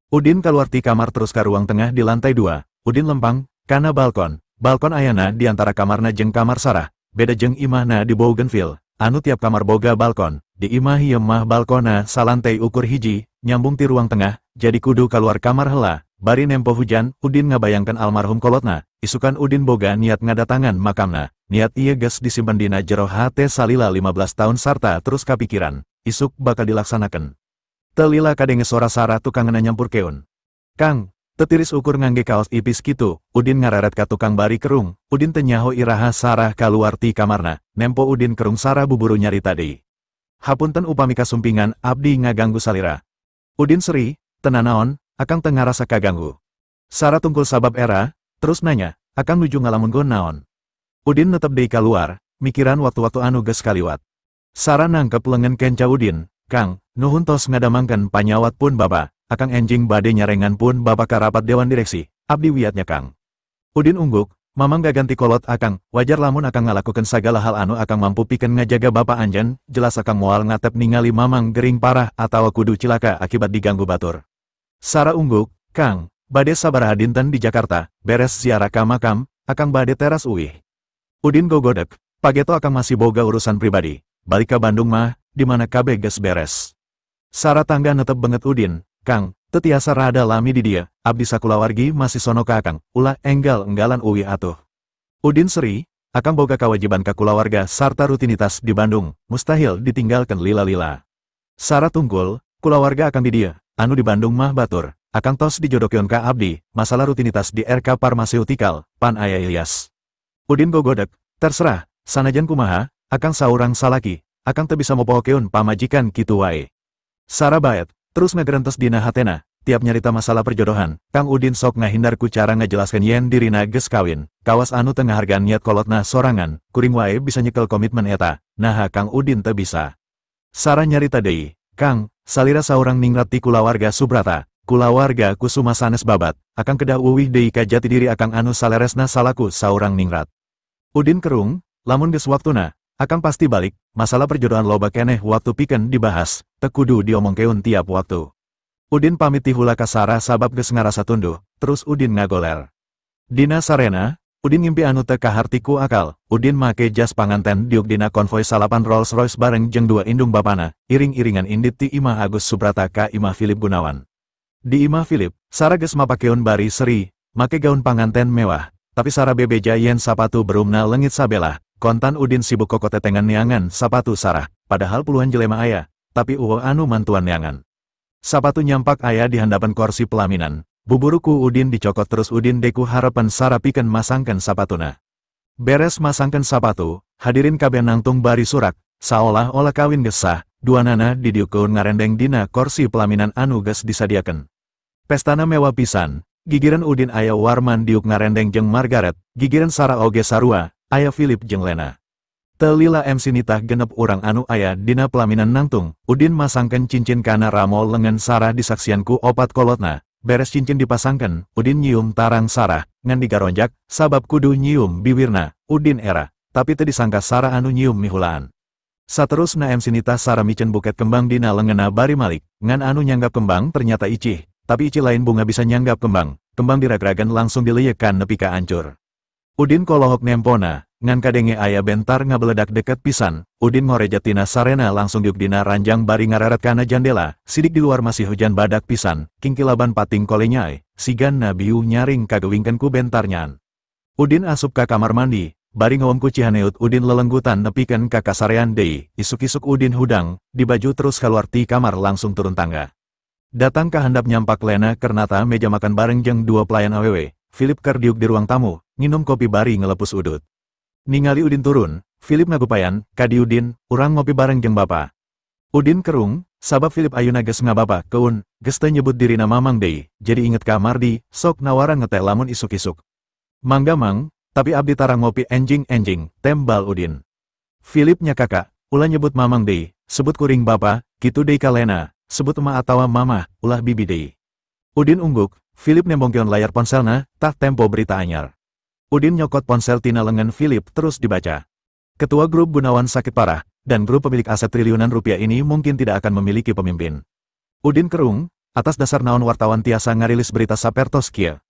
Udin kaluar ti kamar terus ka ruang tengah di lantai 2, Udin lempang, kana balkon. Balkon ayana di antara kamarna jeung kamar Sarah, beda jeung imahna di Bougainville, anu tiap kamar boga balkon, di imah ieu mah balkona salantai ukur hiji, nyambung ti ruang tengah, jadi kudu kaluar kamar heula, bari nempo hujan, Udin ngabayangkeun almarhum kolotna, isukan Udin boga niat ngadatangan makamna, niat ieu geus disimpen dina jero hate salila 15 tahun sarta terus kapikiran, isuk bakal dilaksanakeun. Teu lila kadenge sora Sarah tukangna nyampurkeun. Kang, tetiris ukur ngangge kaos ipis kitu, Udin ngareret ka tukang bari kerung, Udin teu nyaho iraha Sarah kaluar ti kamarna, nempo Udin kerung Sarah buburu nyarita deui. Hapunten upami kasumpingan abdi ngaganggu salira. Udin seri, teu nanaon, akang teu ngarasa kaganggu. Sarah tungkul sabab era, terus nanya, akang nuju ngalamun go naon. Udin netep deui kaluar, mikiran waktu-waktu anu geus kaliwat. Sarah nangkep lengan kenca Udin, Kang, nuhun tos ngadamangkeun panyawat pun bapa, akang enjing bade nyarengan pun bapa ka rapat dewan direksi, abdi wiatnya Kang. Udin ungguk, Mamang gaganti kolot akang, wajar lamun akang ngalakukeun sagala hal anu akang mampu pikeun ngajaga bapa anjeun, jelas akang moal ngatep ningali mamang gering parah atawa kudu cilaka akibat diganggu batur. Sarah ungguk, Kang, bade sabaraha dinten di Jakarta, beres ziarah ka makam, akang bade teras uwih. Udin gogodek, pageto akang masih boga urusan pribadi, balik ka Bandung mah, di mana kabeh geus beres. Sarah tangga netep banget Udin, Kang, teu tiasa rada lami di dia, abdi sakulawargi masih sono ka akang, ulah enggal-enggalan uwih atuh. Udin seri, akang boga kawajiban ka kulawarga sarta rutinitas di Bandung, mustahil ditinggalkan lila-lila. Sarah tunggul, kulawarga akang di dia, anu di Bandung mah batur, akang tos dijodokeun ka abdi, masalah rutinitas di RK Pharmaceutical, pan aya Ilyas. Udin gogodek, terserah, sanajan kumaha, akang saurang salaki, akang teu bisa mopohokeun pamajikan kitu wae. Sarah baet, terus ngagerentes dina hatena, tiap nyarita masalah perjodohan, Kang Udin sok ngahindar ku cara ngajelaskeun yen dirina geus kawin, kawas anu teu ngahargaan niat kolotna sorangan, kuring wae bisa nyekel komitmen eta, naha Kang Udin teu bisa. Sarah nyarita deui, Kang, salira saurang ningrat ti kulawarga Subrata, kulawarga Kusuma sanes babat, akang kedah uwih deui ka jati diri akang anu saleresna salaku saurang ningrat. Udin kerung, lamun geus waktuna, akang pasti balik, masalah perjodohan loba keneh waktu pikeun dibahas, teu kudu diomongkeun tiap waktu. Udin pamit ti hula ka Sarah sabab geus ngarasa tunduh, terus Udin ngagoler. Dina sarena, Udin ngimpi anu teu kaharti ku akal, Udin make jas panganten diuk dina konvoi salapan Rolls Royce bareng jeung dua indung bapana, iring-iringan indit ti imah Agus Subrata ka imah Philip Gunawan. Di imah Philip, Sarah geus mapakeun bari seri, make gaun panganten mewah, tapi Sarah bebeja yen sapatu berumna leungit sabelah. Kontan Udin sibuk kokotetengan neangan sapatu Sarah, padahal puluhan jelema aya, tapi eueuh anu mantuan neangan. Sapatu nyampak aya di handapan kursi pelaminan, buburuku Udin dicokot terus Udin deku harapan Sarah pikeun masangkeun sapatuna. Beres masangkeun sapatu, hadirin kabeh nangtung bari surak, saolah-olah kawin geus sah, duanana didiukeun ngarendeng dina kursi pelaminan anu geus disadiakeun. Pestana mewah pisan, gigireun Udin aya Warman diuk ngarendeng jeung Margaret, gigireun Sarah oge sarua, aya Philip jeung Lena. Telila MC nitah genep urang anu aya dina pelaminan nangtung, Udin masangkeun cincin kana ramo lengan Sarah disaksian ku opat kolotna, beres cincin dipasangkeun, Udin nyium tarang Sarah, ngan digaronjak, sabab kudu nyium biwirna, Udin era, tapi teu disangka Sarah anu nyium mihulaan. Saterusna MC nitah Sarah miceun buket kembang dina lengenna bari malik, ngan anu nyanggap kembang ternyata icih, tapi icih lain bunga bisa nyanggap kembang, kembang diragragan langsung dileyekan nepi ka ancur. Udin kolohok nempona, ngan kadenge aya bentar ngabeledak deket pisan, Udin ngoreja tina sarena langsung diuk dina ranjang bari ngareret kana jandela, sidik di luar masih hujan badak pisan, kingkilaban pating kolenyai, sigan nabiu nyaring kagewingkeun ku bentarnyan. Udin asup ka kamar mandi, bari ngawem ku cihaneut Udin lelenggutan nepikeun ka kasarean deui, isuk-isuk Udin hudang, dibaju terus keluar ti kamar langsung turun tangga. Datang ka handap nyampak Lena kernata meja makan bareng jeung dua pelayan awewe, Philip keur diuk di ruang tamu, nginum kopi bari ngelepus udut. Ningali Udin turun, Philip ngagupayan, ka Udin, urang ngopi bareng jeung bapa. Udin kerung, sabab Philip ayuna geus ngabapa, keun, geus teu nyebut dirina mamang deui, jadi inget ka Mardi, sok nawaran ngeteh lamun isuk-isuk. Mangga mang, tapi abdi tara ngopi enjing-enjing, tembal Udin. Philip nya kakak, ulah nyebut mamang deui, sebut kuring bapa, kitu deui ka Lena, sebut emak atawa mamah, ulah bibi deui. Udin ungguk, Philip nembongkeun layar ponselna, tah tempo berita anyar. Udin nyokot ponsel tina lengan Philip terus dibaca. Ketua grup Gunawan sakit parah, dan grup pemilik aset triliunan rupiah ini mungkin tidak akan memiliki pemimpin. Udin kerung, atas dasar naon wartawan tiasa ngarilis berita sapertos kieu.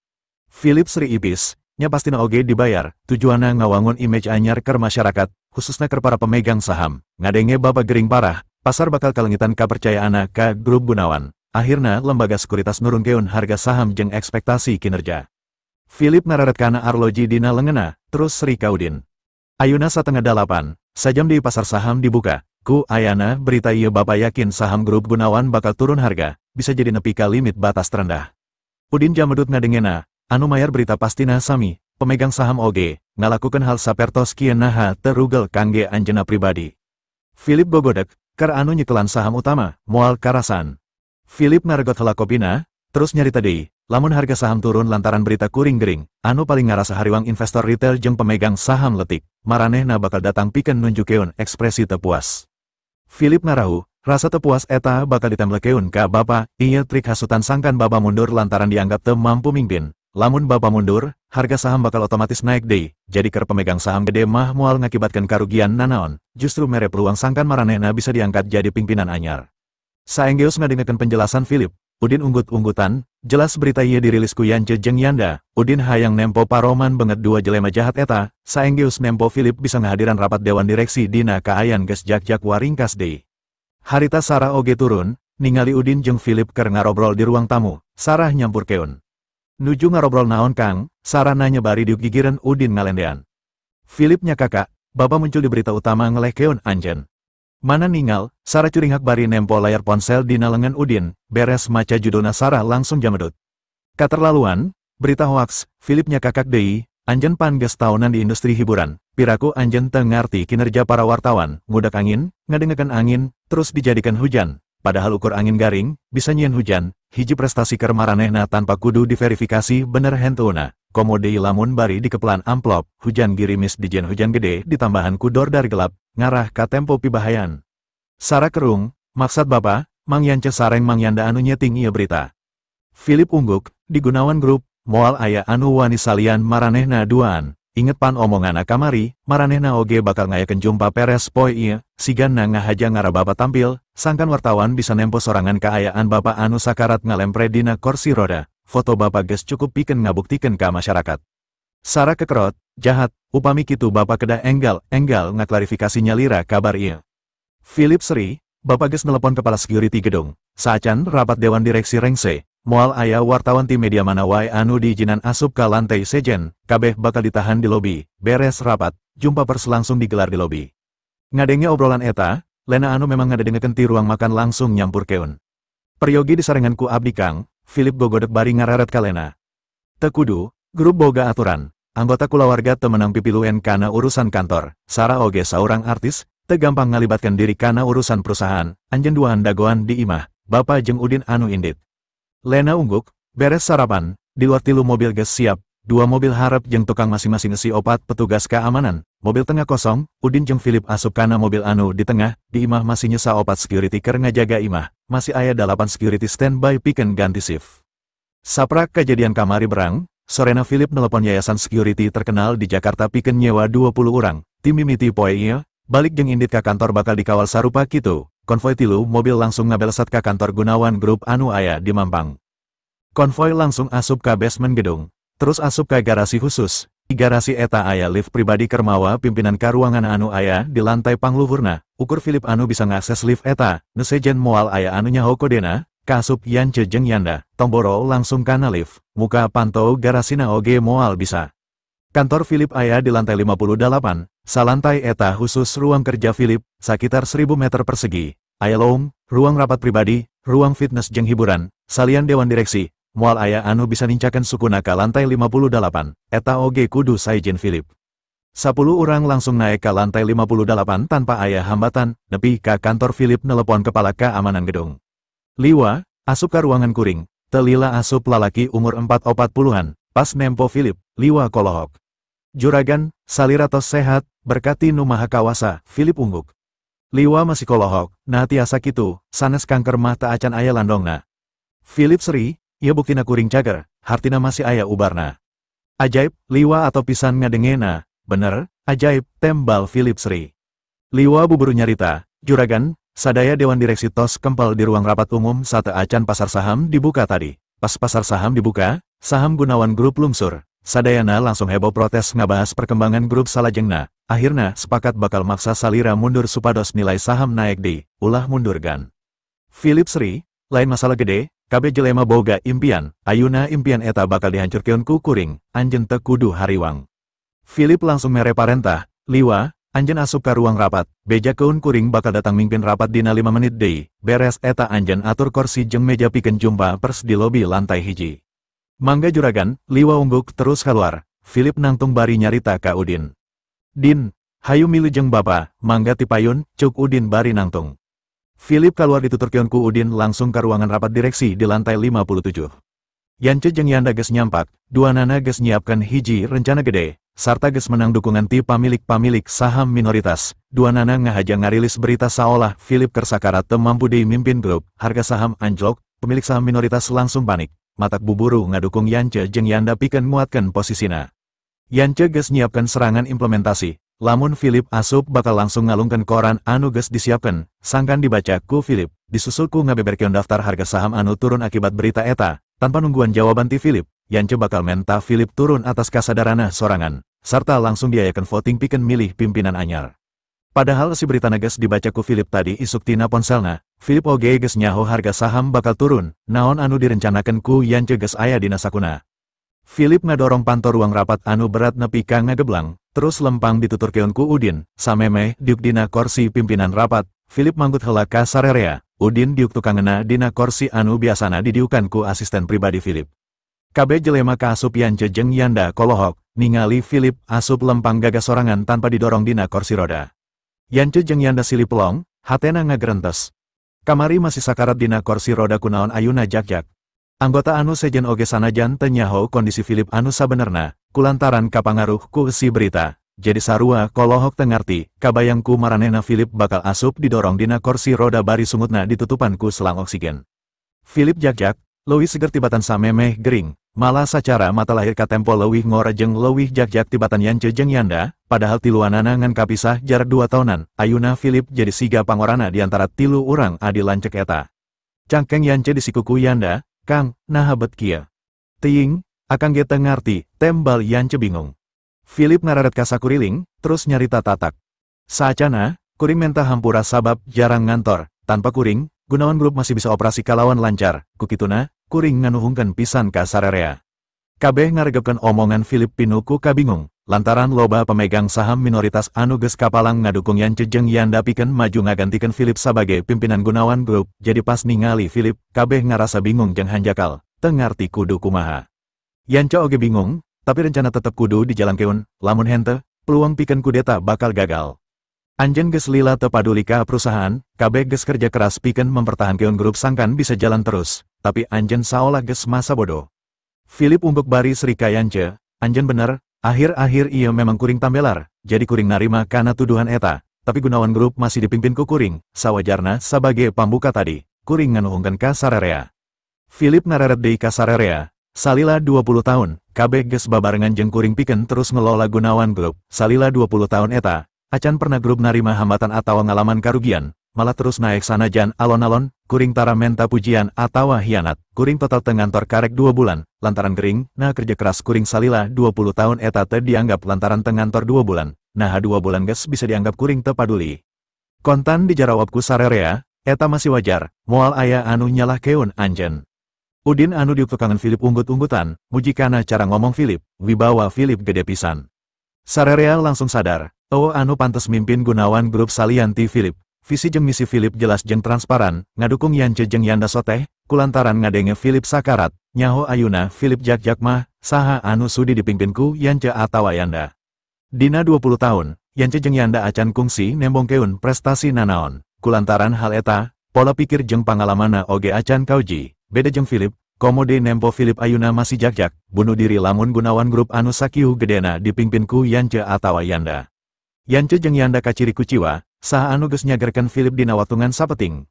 Philip Sri Ibis, nya pastina oge dibayar, tujuanna ngawangun image anyar keur masyarakat, khususna keur para pemegang saham. Ngadenge bapa gering parah, pasar bakal kalengitan kapercayaanna ka grup Gunawan. Akhirna lembaga sekuritas nurunkeun harga saham jeung ekspektasi kinerja. Philip ngareret kana arloji dina lengena, terus Sri ka Udin. Ayuna 7:30, sajam di pasar saham dibuka, ku ayana berita ieu bapa yakin saham grup Gunawan bakal turun harga, bisa jadi nepi ka limit batas terendah. Udin jamedut ngadengena, anu mayar berita pastina sami, pemegang saham oge, ngalakukeun hal sapertos kieu naha terugel kangge anjeunna pribadi. Philip gogodek, keur anu nyekelan saham utama, moal karasan. Philip ngaregot heula kopina, terus nyarita deui, lamun harga saham turun lantaran berita kuring gering, anu paling ngarasa hariwang investor retail jeung pemegang saham letik, maranehna bakal datang pikeun nunjukeun ekspresi teu puas. Philip ngarahu, rasa teu puas eta bakal ditemblekeun ka bapa, ieu trik hasutan sangkan bapa mundur lantaran dianggap teu mampu mimpin, Lamun Bapa mundur, harga saham bakal otomatis naik deui, jadi keur pemegang saham gede mah moal ngakibatkeun karugian nanaon, justru mere peluang sangkan maranehna bisa diangkat jadi pimpinan anyar. Saenggeus ngadengekeun penjelasan Philip, Udin unggut-unggutan, jelas berita ieu dirilis ku Yance jeung Yanda, Udin hayang nempo paroman banget dua jelema jahat eta, saenggeus nempo Philip bisa ngahadiran rapat dewan direksi dina kaayan geus jak-jak waringkas deui. Harita Sarah oge turun, ningali Udin jeung Philip keur ngarobrol di ruang tamu, Sarah nyampurkeun. Nuju ngarobrol naon Kang, Sarah nanya bari digigireun Udin ngalendean. Philip nya kakak, Bapa muncul di berita utama ngelehkeun anjeun. Mana ningal, Sarah curinghak bari nempo layar ponsel dina lengan Udin, beres maca judulna Sarah langsung jamedut. Katerlaluan, berita hoaks, Philip nya kakak deui, anjeun pan geus tahunan di industri hiburan, piraku anjeun teu ngarti kinerja para wartawan, ngudak angin, ngadengekeun angin, terus dijadikan hujan. Padahal ukur angin garing, bisa nyieun hujan, hiji prestasi keur maranehna tanpa kudu diverifikasi bener henteuna, komo deui lamun bari dikepelan amplop, hujan girimis dijieun hujan gede ditambahan ku dordar gelap, ngarah ka tempo pibahayan. Sarah kerung, maksad Bapa, Mang Yance sareng Mang Yanda anu nyeting ieu berita. Philip ungguk, di Gunawan Group, moal aya anu wani salian maranehna duaan. Inget pan omongana kamari, maranehna oge bakal ngayakeun jumpa peres poe ieu, sigana ngahaja ngara Bapa tampil, sangkan wartawan bisa nempo sorangan kaayaan Bapa anu sakarat ngalempre dina kursi roda, foto Bapa geus cukup pikeun ngabuktikeun ka masyarakat. Sarah kekerot, jahat, upami kitu Bapa kedah enggal-enggal ngaklarifikasi nyalira kabar ieu. Philip seri, Bapa geus nelepon kepala security gedung, saacan rapat dewan direksi rengse. Moal aya wartawan ti media mana wae anu diizinan asup ka lantai sejen, kabeh bakal ditahan di lobi, beres rapat, jumpa pers langsung digelar di lobi. Ngadenge obrolan eta, Lena anu memang ngadengekeun ti ruang makan langsung nyampurkeun. Peryogi disarengan ku abdi Kang, Philip gogodek bari ngareret ka Lena. Teu kudu, grup boga aturan, anggota kulawarga teu meunang pipiluen kana urusan kantor, Sarah oge saurang artis, teu gampang ngalibatkeun diri kana urusan perusahaan, anjeun duaan dagoan di imah, Bapa jeung Udin anu indit. Lena ungguk, beres sarapan, di luar tilu mobil geus siap, dua mobil harap jeung tukang masing-masing esi opat petugas keamanan, mobil tengah kosong, Udin jeung Philip asup kana mobil anu di tengah, di imah masih nyesa opat security keur ngajaga imah, masih aya 8 security standby pikeun ganti shift. Saprak kejadian kamari berang, sorena Philip nelepon yayasan security terkenal di Jakarta pikeun nyewa 20 urang, tim mimiti poe ieu, balik jeung indit ka kantor bakal dikawal sarupa kitu. Konvoi tilu mobil langsung ngabelesat ka kantor Gunawan Group anu aya di Mampang. Konvoi langsung asup ka basement gedung, terus asup ka garasi khusus. Di garasi eta aya lift pribadi kermawa pimpinan ka ruangan anu aya di lantai pangluhurna. Ukur Philip anu bisa ngakses lift eta, nu sejen moal aya anu nyaho kodena, kaasup Yance jeung Yanda, tomboro langsung kana lift, muka pantau garasina oge moal bisa. Kantor Philip aya di lantai 58, salantai eta khusus ruang kerja Philip, sakitar 1000 meter persegi, aya loung, ruang rapat pribadi, ruang fitness jeung hiburan, salian dewan direksi, moal aya anu bisa nincakeun sukuna ka lantai 58, eta oge kudu saijin Philip. 10 orang langsung naik ke lantai 58 tanpa aya hambatan, nepi ka kantor Philip nelepon kepala keamanan gedung. Liwa, asup ka ruangan kuring, telila asup lalaki umur 40-an, pas nempo Philip, liwa kolohok. Juragan, salira tos sehat, berkati nu maha kawasa, Philip ungguk. Liwa masih kolohok, nah tiasa kitu, sanes kanker mah ta acan aya landongna. Philip seri, ieu buktina kuring cager, hartina masih aya ubarna. Ajaib, liwa atau pisan ngadengena, bener, ajaib, tembal Philip seri. Liwa buburu nyarita, juragan, sadaya dewan direksi tos kempel di ruang rapat umum sate acan pasar saham dibuka tadi. Pas pasar saham dibuka, saham Gunawan Group lungsur. Sadayana langsung heboh protes ngabahas perkembangan grup salajengna. Akhirna sepakat bakal maksa salira mundur supados nilai saham naik di, ulah mundur gan. Philip seri, lain masalah gede, kabeh jelema boga impian, ayuna impian eta bakal dihancurkeun ku kuring, anjeun teu kudu hariwang. Philip langsung mere parentah, liwa, anjeun asup ka ruang rapat, bejakeun kuring bakal datang mimpin rapat dina 5 menit deui, beres eta anjeun atur kursi jeung meja pikeun jumpa pers di lobi lantai hiji. Mangga juragan, liwa ungguk terus keluar, Philip nangtung bari nyarita ka Udin. Din, hayu milu jeung bapa, mangga tipayun, cuk Udin bari nangtung. Philip keluar dituturkeun ku Udin langsung ke ruangan rapat direksi di lantai 57. Yance jeung Yanda geus nyampak, duanana geus nyiapkeun hiji rencana gede, sarta geus menang dukungan ti pamilik-pamilik saham minoritas. Duanana ngahaja ngarilis berita saolah Philip keur sakarat teu mampu dimimpin grup, harga saham anjlok, pemilik saham minoritas langsung panik. Matak buburu ngadukung Yance jeung Yanda pikeun nguatkeun posisina. Yance geus nyiapkeun serangan implementasi, lamun Philip asup bakal langsung ngalungkeun koran anu geus disiapkeun, sangkan dibaca ku Philip, disusul ku ngabeberkeun daftar harga saham anu turun akibat berita eta, tanpa nungguan jawaban ti Philip, Yance bakal menta Philip turun atas kasadarana sorangan, sarta langsung diayakeun voting pikeun milih pimpinan anyar. Padahal si berita geus dibaca ku Philip tadi isuk tina ponselna, Philip oge geus nyaho harga saham bakal turun, naon anu direncanakeun ku Yance geus aya dina sakuna. Philip ngadorong panto ruang rapat anu berat nepi ka ngageblang, terus lempang dituturkeun ku Udin, samemeh diuk dina korsi pimpinan rapat, Philip manggut heula ka sarerea, Udin diuk tukangena dina korsi anu biasana didiukan ku asisten pribadi Philip. Kabeh jelema kaasup Yance jeung Yanda kolohok, ningali Philip asup lempang gagas sorangan tanpa didorong dina korsi roda. Yance jeung Yanda silih pelong, hatena ngagerentes. Kamari masih sakarat dina korsi roda kunaon ayuna jak-jak. Anggota anu sejen oge sanajan teu nyaho kondisi Philip anu sabenerna, kulantaran kapangaruh ku si berita, jadi sarua kolohok teu ngarti, kabayang ku maranehna Philip bakal asup didorong dina korsi roda bari sungutna ditutupan ku selang oksigen. Philip jak-jak, leuwih seger tibatan samemeh gering, malah sacara mata lahir katempo leuwih ngora jeung leuwih jak-jak tibatan Yance jeung Yanda, padahal tiluanana ngan kapisah jarak 2 tahunan, ayuna Philip jadi siga pangorana di antara tilu urang adi lancek eta. Cangkeng Yance disikuku Yanda, Kang, naha bet kieu. Teuing, akang ge teu ngarti, tembal Yance bingung. Philip ngararet ka sakuriling, terus nyarita tatak. Saacana, kuring menta hampura sabab jarang ngantor, tanpa kuring, Gunawan Group masih bisa operasi kalawan lancar, kukituna, kuring nganuhungkeun pisan ka sarerea. Kabeh ngaregepkeun omongan Philip pinuh ku kabingung, lantaran loba pemegang saham minoritas anu geus kapalang ngadukung Yance jeung Yanda pikeun maju ngagantikeun Philip sabagai pimpinan Gunawan Group, jadi pas ningali Philip, kabeh ngarasa bingung jeung hanjakal, teu ngarti kudu kumaha. Yance oge bingung, tapi rencana tetep kudu dijalankeun, lamun henteu, peluang pikeun kudeta bakal gagal. Anjeun geus lila teu paduli ka perusahaan, kabeh geus kerja keras pikeun mempertahankeun grup sangkan bisa jalan terus, tapi anjeun saolah geus masa bodoh. Philip ungkuk bari seri ka Yance, anjeun bener, akhir-akhir ieu memang kuring tambelar, jadi kuring narima kana tuduhan eta, tapi Gunawan Group masih dipimpin ku kuring, sawajarna sabagai pambuka tadi, kuring nganuhungkeun ka sarerea. Philip ngareret deui ka sarerea, salila 20 tahun, kabeh geus babarengan jeung kuring pikeun terus ngelola Gunawan Group, salila 20 tahun eta, acan pernah grup narima hambatan atawa ngalaman karugian, malah terus naik sanajan alon-alon, kuring tara menta pujian atawa hianat, kuring total tengantor karek 2 bulan, lantaran gering, nah kerja keras kuring salila 20 tahun eta teu dianggap lantaran tengantor 2 bulan, nah 2 bulan geus bisa dianggap kuring teu paduli. Kontan dijarawab ku sarerea, eta masih wajar, moal aya anu nyalahkeun anjeun. Udin anu diuktukangan Philip unggut-unggutan, muji kana cara ngomong Philip, wibawa Philip gede pisan. Sarerea langsung sadar, oh anu pantes mimpin Gunawan Group salian ti Philip. Visi jeung misi Philip jelas jeung transparan, ngadukung Yance jeung Yanda soteh, kulantaran ngadenge Philip sakarat, nyaho ayuna Philip jak-jak mah, saha anu sudi dipimpin ku Yance atawa Yanda. Dina 20 tahun, Yance jeung Yanda acan kungsi nembongkeun prestasi nanaon, kulantaran hal eta, pola pikir jeung pangalamanna oge acan kauji, beda jeung Philip, komode nempo Philip ayuna masih jak-jak, bunuh diri lamun Gunawan Group anu sakieu gedena dipimpin ku Yance atawa Yanda. Yance jeung Yanda kaciri kuciwa, saha anu geus nyagerkeun Philip dina watungan sapeting.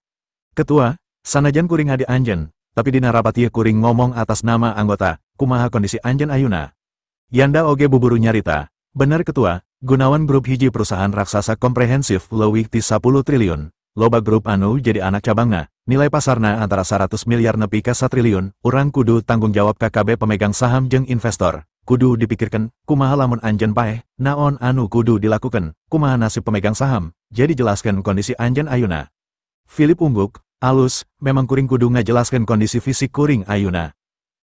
Ketua, sanajan kuring adi anjeun, tapi dina rapat ieu kuring ngomong atas nama anggota, kumaha kondisi anjeun ayuna. Yanda oge buburu nyarita, bener ketua, Gunawan Group hiji perusahaan raksasa komprehensif leuwih ti 10 triliun, loba grup anu jadi anak cabangna, nilai pasarna antara 100 miliar nepi ka 1 triliun, urang kudu tanggung jawab ka kabeh pemegang saham jeung investor. Kudu dipikirkan, kumaha lamun anjeun paeh, naon anu kudu dilakukan, kumaha nasib pemegang saham, jadi jelaskan kondisi anjeun ayuna. Philip ungguk, alus, memang kuring kudu ngajelaskan kondisi fisik kuring ayuna.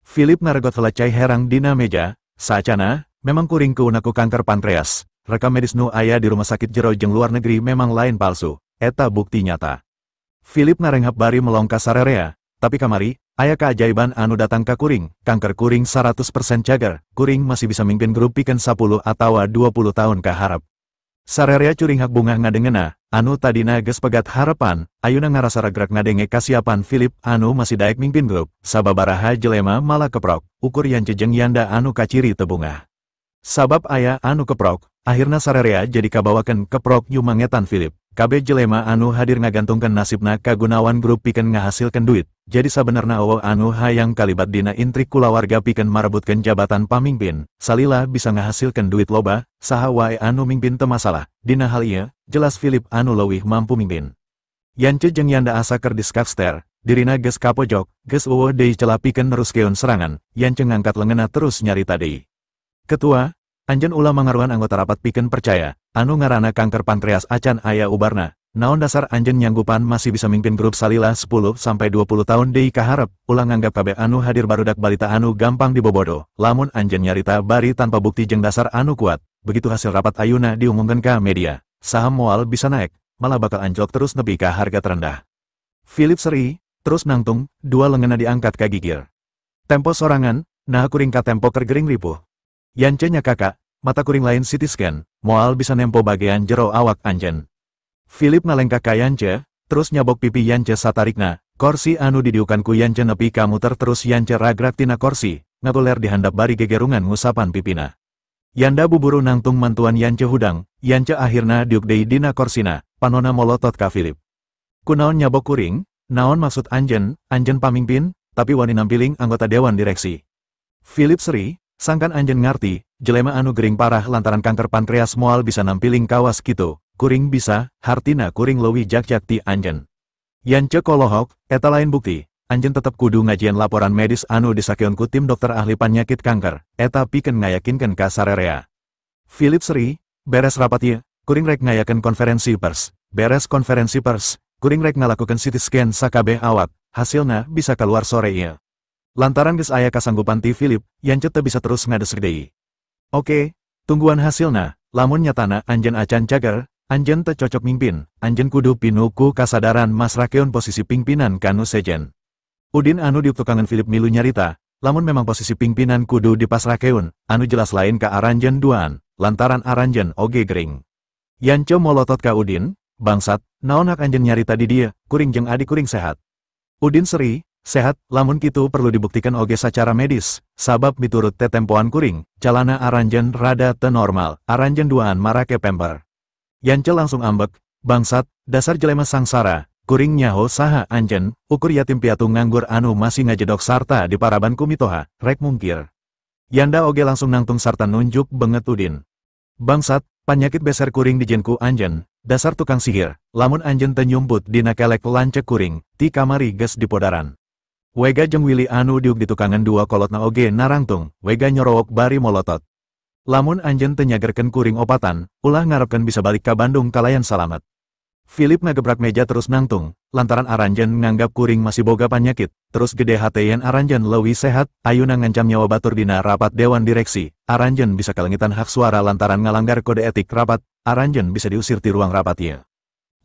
Philip ngaregot heula cai herang dina meja, saacana, memang kuring kuunaku kanker pankreas, rekam medis nu aya di rumah sakit jero jeung luar negeri memang lain palsu, eta bukti nyata. Philip ngarenghap bari melong ka sarerea, tapi kamari, aya keajaiban anu datang ka kuring, kanker kuring 100% cager, kuring masih bisa mimpin grup pikeun 10 atawa 20 tahun ka harap. Sarerea curinghak bungah ngadengena, anu tadina geus pegat harapan, ayuna ngarasa regrek ngadenge kasiapan Philip anu masih daek mimpin grup, sababaraha jelema malah keprok, ukur Yance jeung Yanda anu kaciri teu bungah. Sabab aya anu keprok, akhirna sarerea jadi kabawakeun keprok nyumangetan Philip, Kabeh jelema anu hadir ngagantungkeun nasibna ka Gunawan Group pikeun ngahasilkeun duit, jadi sabenerna euweuh anu hayang kalibat dina intrik kulawarga pikeun marebutkeun jabatan pamingpin, salila bisa ngahasilkeun duit loba, saha wae anu mingpin teu masalah, dina hal ieu, jelas Philip anu leuwih mampu mingpin. Yance jeung Yanda asa keur diskakster, dirina geus kapojok, geus euweuh deui celah pikeun neruskeun serangan, Yance ngangkat leungeunna terus nyarita deui. Ketua, anjeun ulah mangaruhan anggota rapat pikeun percaya, anu ngaranna kanker pankreas acan aya ubarna, naon dasar anjeun nyanggupan masih bisa mimpin grup salila 10-20 tahun deui kaharep, ulah nganggap kabeh anu hadir barudak balita anu gampang dibobodo, lamun anjeun nyarita bari tanpa bukti jeung dasar anu kuat, begitu hasil rapat ayuna diumumkeun ka media, saham moal bisa naik, malah bakal anjlok terus nepi ka harga terendah. Philip seri, terus nangtung, dua leungeunna diangkat ka gigir. Tempo sorangan, nah kuring ka tempo keur gering ripuh. Yance nya kakak, mata kuring lain CT scan, moal bisa nempo bagian jero awak anjen. Philip ngalengkah ka Yance, terus nyabok pipi Yance satarikna, korsi anu didiukan ku Yance nepi ka muter terus Yance ragrak tina korsi, ngagoler dihandap bari gegerungan ngusapan pipina. Yanda buburu nangtung mantuan Yance hudang, Yance akhirna diuk deui dina korsina, panona molotot ka Philip. Kunaon nyabok kuring, naon maksud anjen, anjen pamingpin, tapi wani nampiling anggota dewan direksi. Philip seri, sangkan anjen ngarti, jelema anu gering parah lantaran kanker pankreas moal bisa nampiling kawas kitu, kuring bisa, hartina kuring leuwih jak-jak ti anjen. Yance kolohok, eta lain bukti, anjen tetep kudu ngajian laporan medis anu disakeun ku tim dokter ahli panyakit kanker, eta pikeun ngayakinkeun ka sarerea. Philip seri, beres rapat ieu, kuring rek ngayakeun konferensi pers, beres konferensi pers, kuring rek ngalakukeun CT scan sakabeh awak, hasilna bisa keluar sore ieu. Lantaran geus aya kasanggupan ti Philip, Yance teu bisa terus ngadesek deui. Oke, tungguan hasilna, lamun nyatana anjeun acan cager, anjeun teu cocok mimpin, anjeun kudu pinuh ku kasadaran masrakeun posisi pingpinan ka nu sejen. Udin anu diuktukangan Philip milu nyarita, lamun memang posisi pingpinan kudu dipasrakeun, anu jelas lain ka aranjeun duaan, lantaran aranjeun oge gering. Yance molotot ka Udin, bangsat, naon hak anjeun nyarita di dieu, kuring jeung adik kuring sehat. Udin seri, sehat, lamun kitu perlu dibuktikan oge sacara medis, sabab miturut tetempoan kuring, calana aranjen rada teu normal, aranjen duaan marake pemper. Yance langsung ambek, bangsat, dasar jelema sangsara, kuring nyaho saha anjen, ukur yatim piatu nganggur anu masih ngajedok sarta di paraban kumitoha, rek mungkir. Yanda oge langsung nangtung sarta nunjuk banget Udin. Bangsat, panyakit beser kuring dijenku anjen, dasar tukang sihir, lamun anjen teu nyumput dina kelek lancek kuring, ti kamari geus dipodaran. Wega jeung Willy anu diuk ditukangan dua kolotna oge narangtung, Wega nyorowok bari molotot. Lamun anjeun teu nyagerkeun kuring opatan, ulah ngarepkeun bisa balik ka Bandung kalayan salamet. Philip ngagebrak meja terus nangtung, lantaran aranjeun nganggap kuring masih boga panyakit, terus gede hate yen aranjeun leuwih sehat, ayuna ngancam nyawa batur dina rapat dewan direksi, aranjeun bisa kalengitan hak suara lantaran ngalanggar kode etik rapat, aranjeun bisa diusir ti ruang rapat ieu.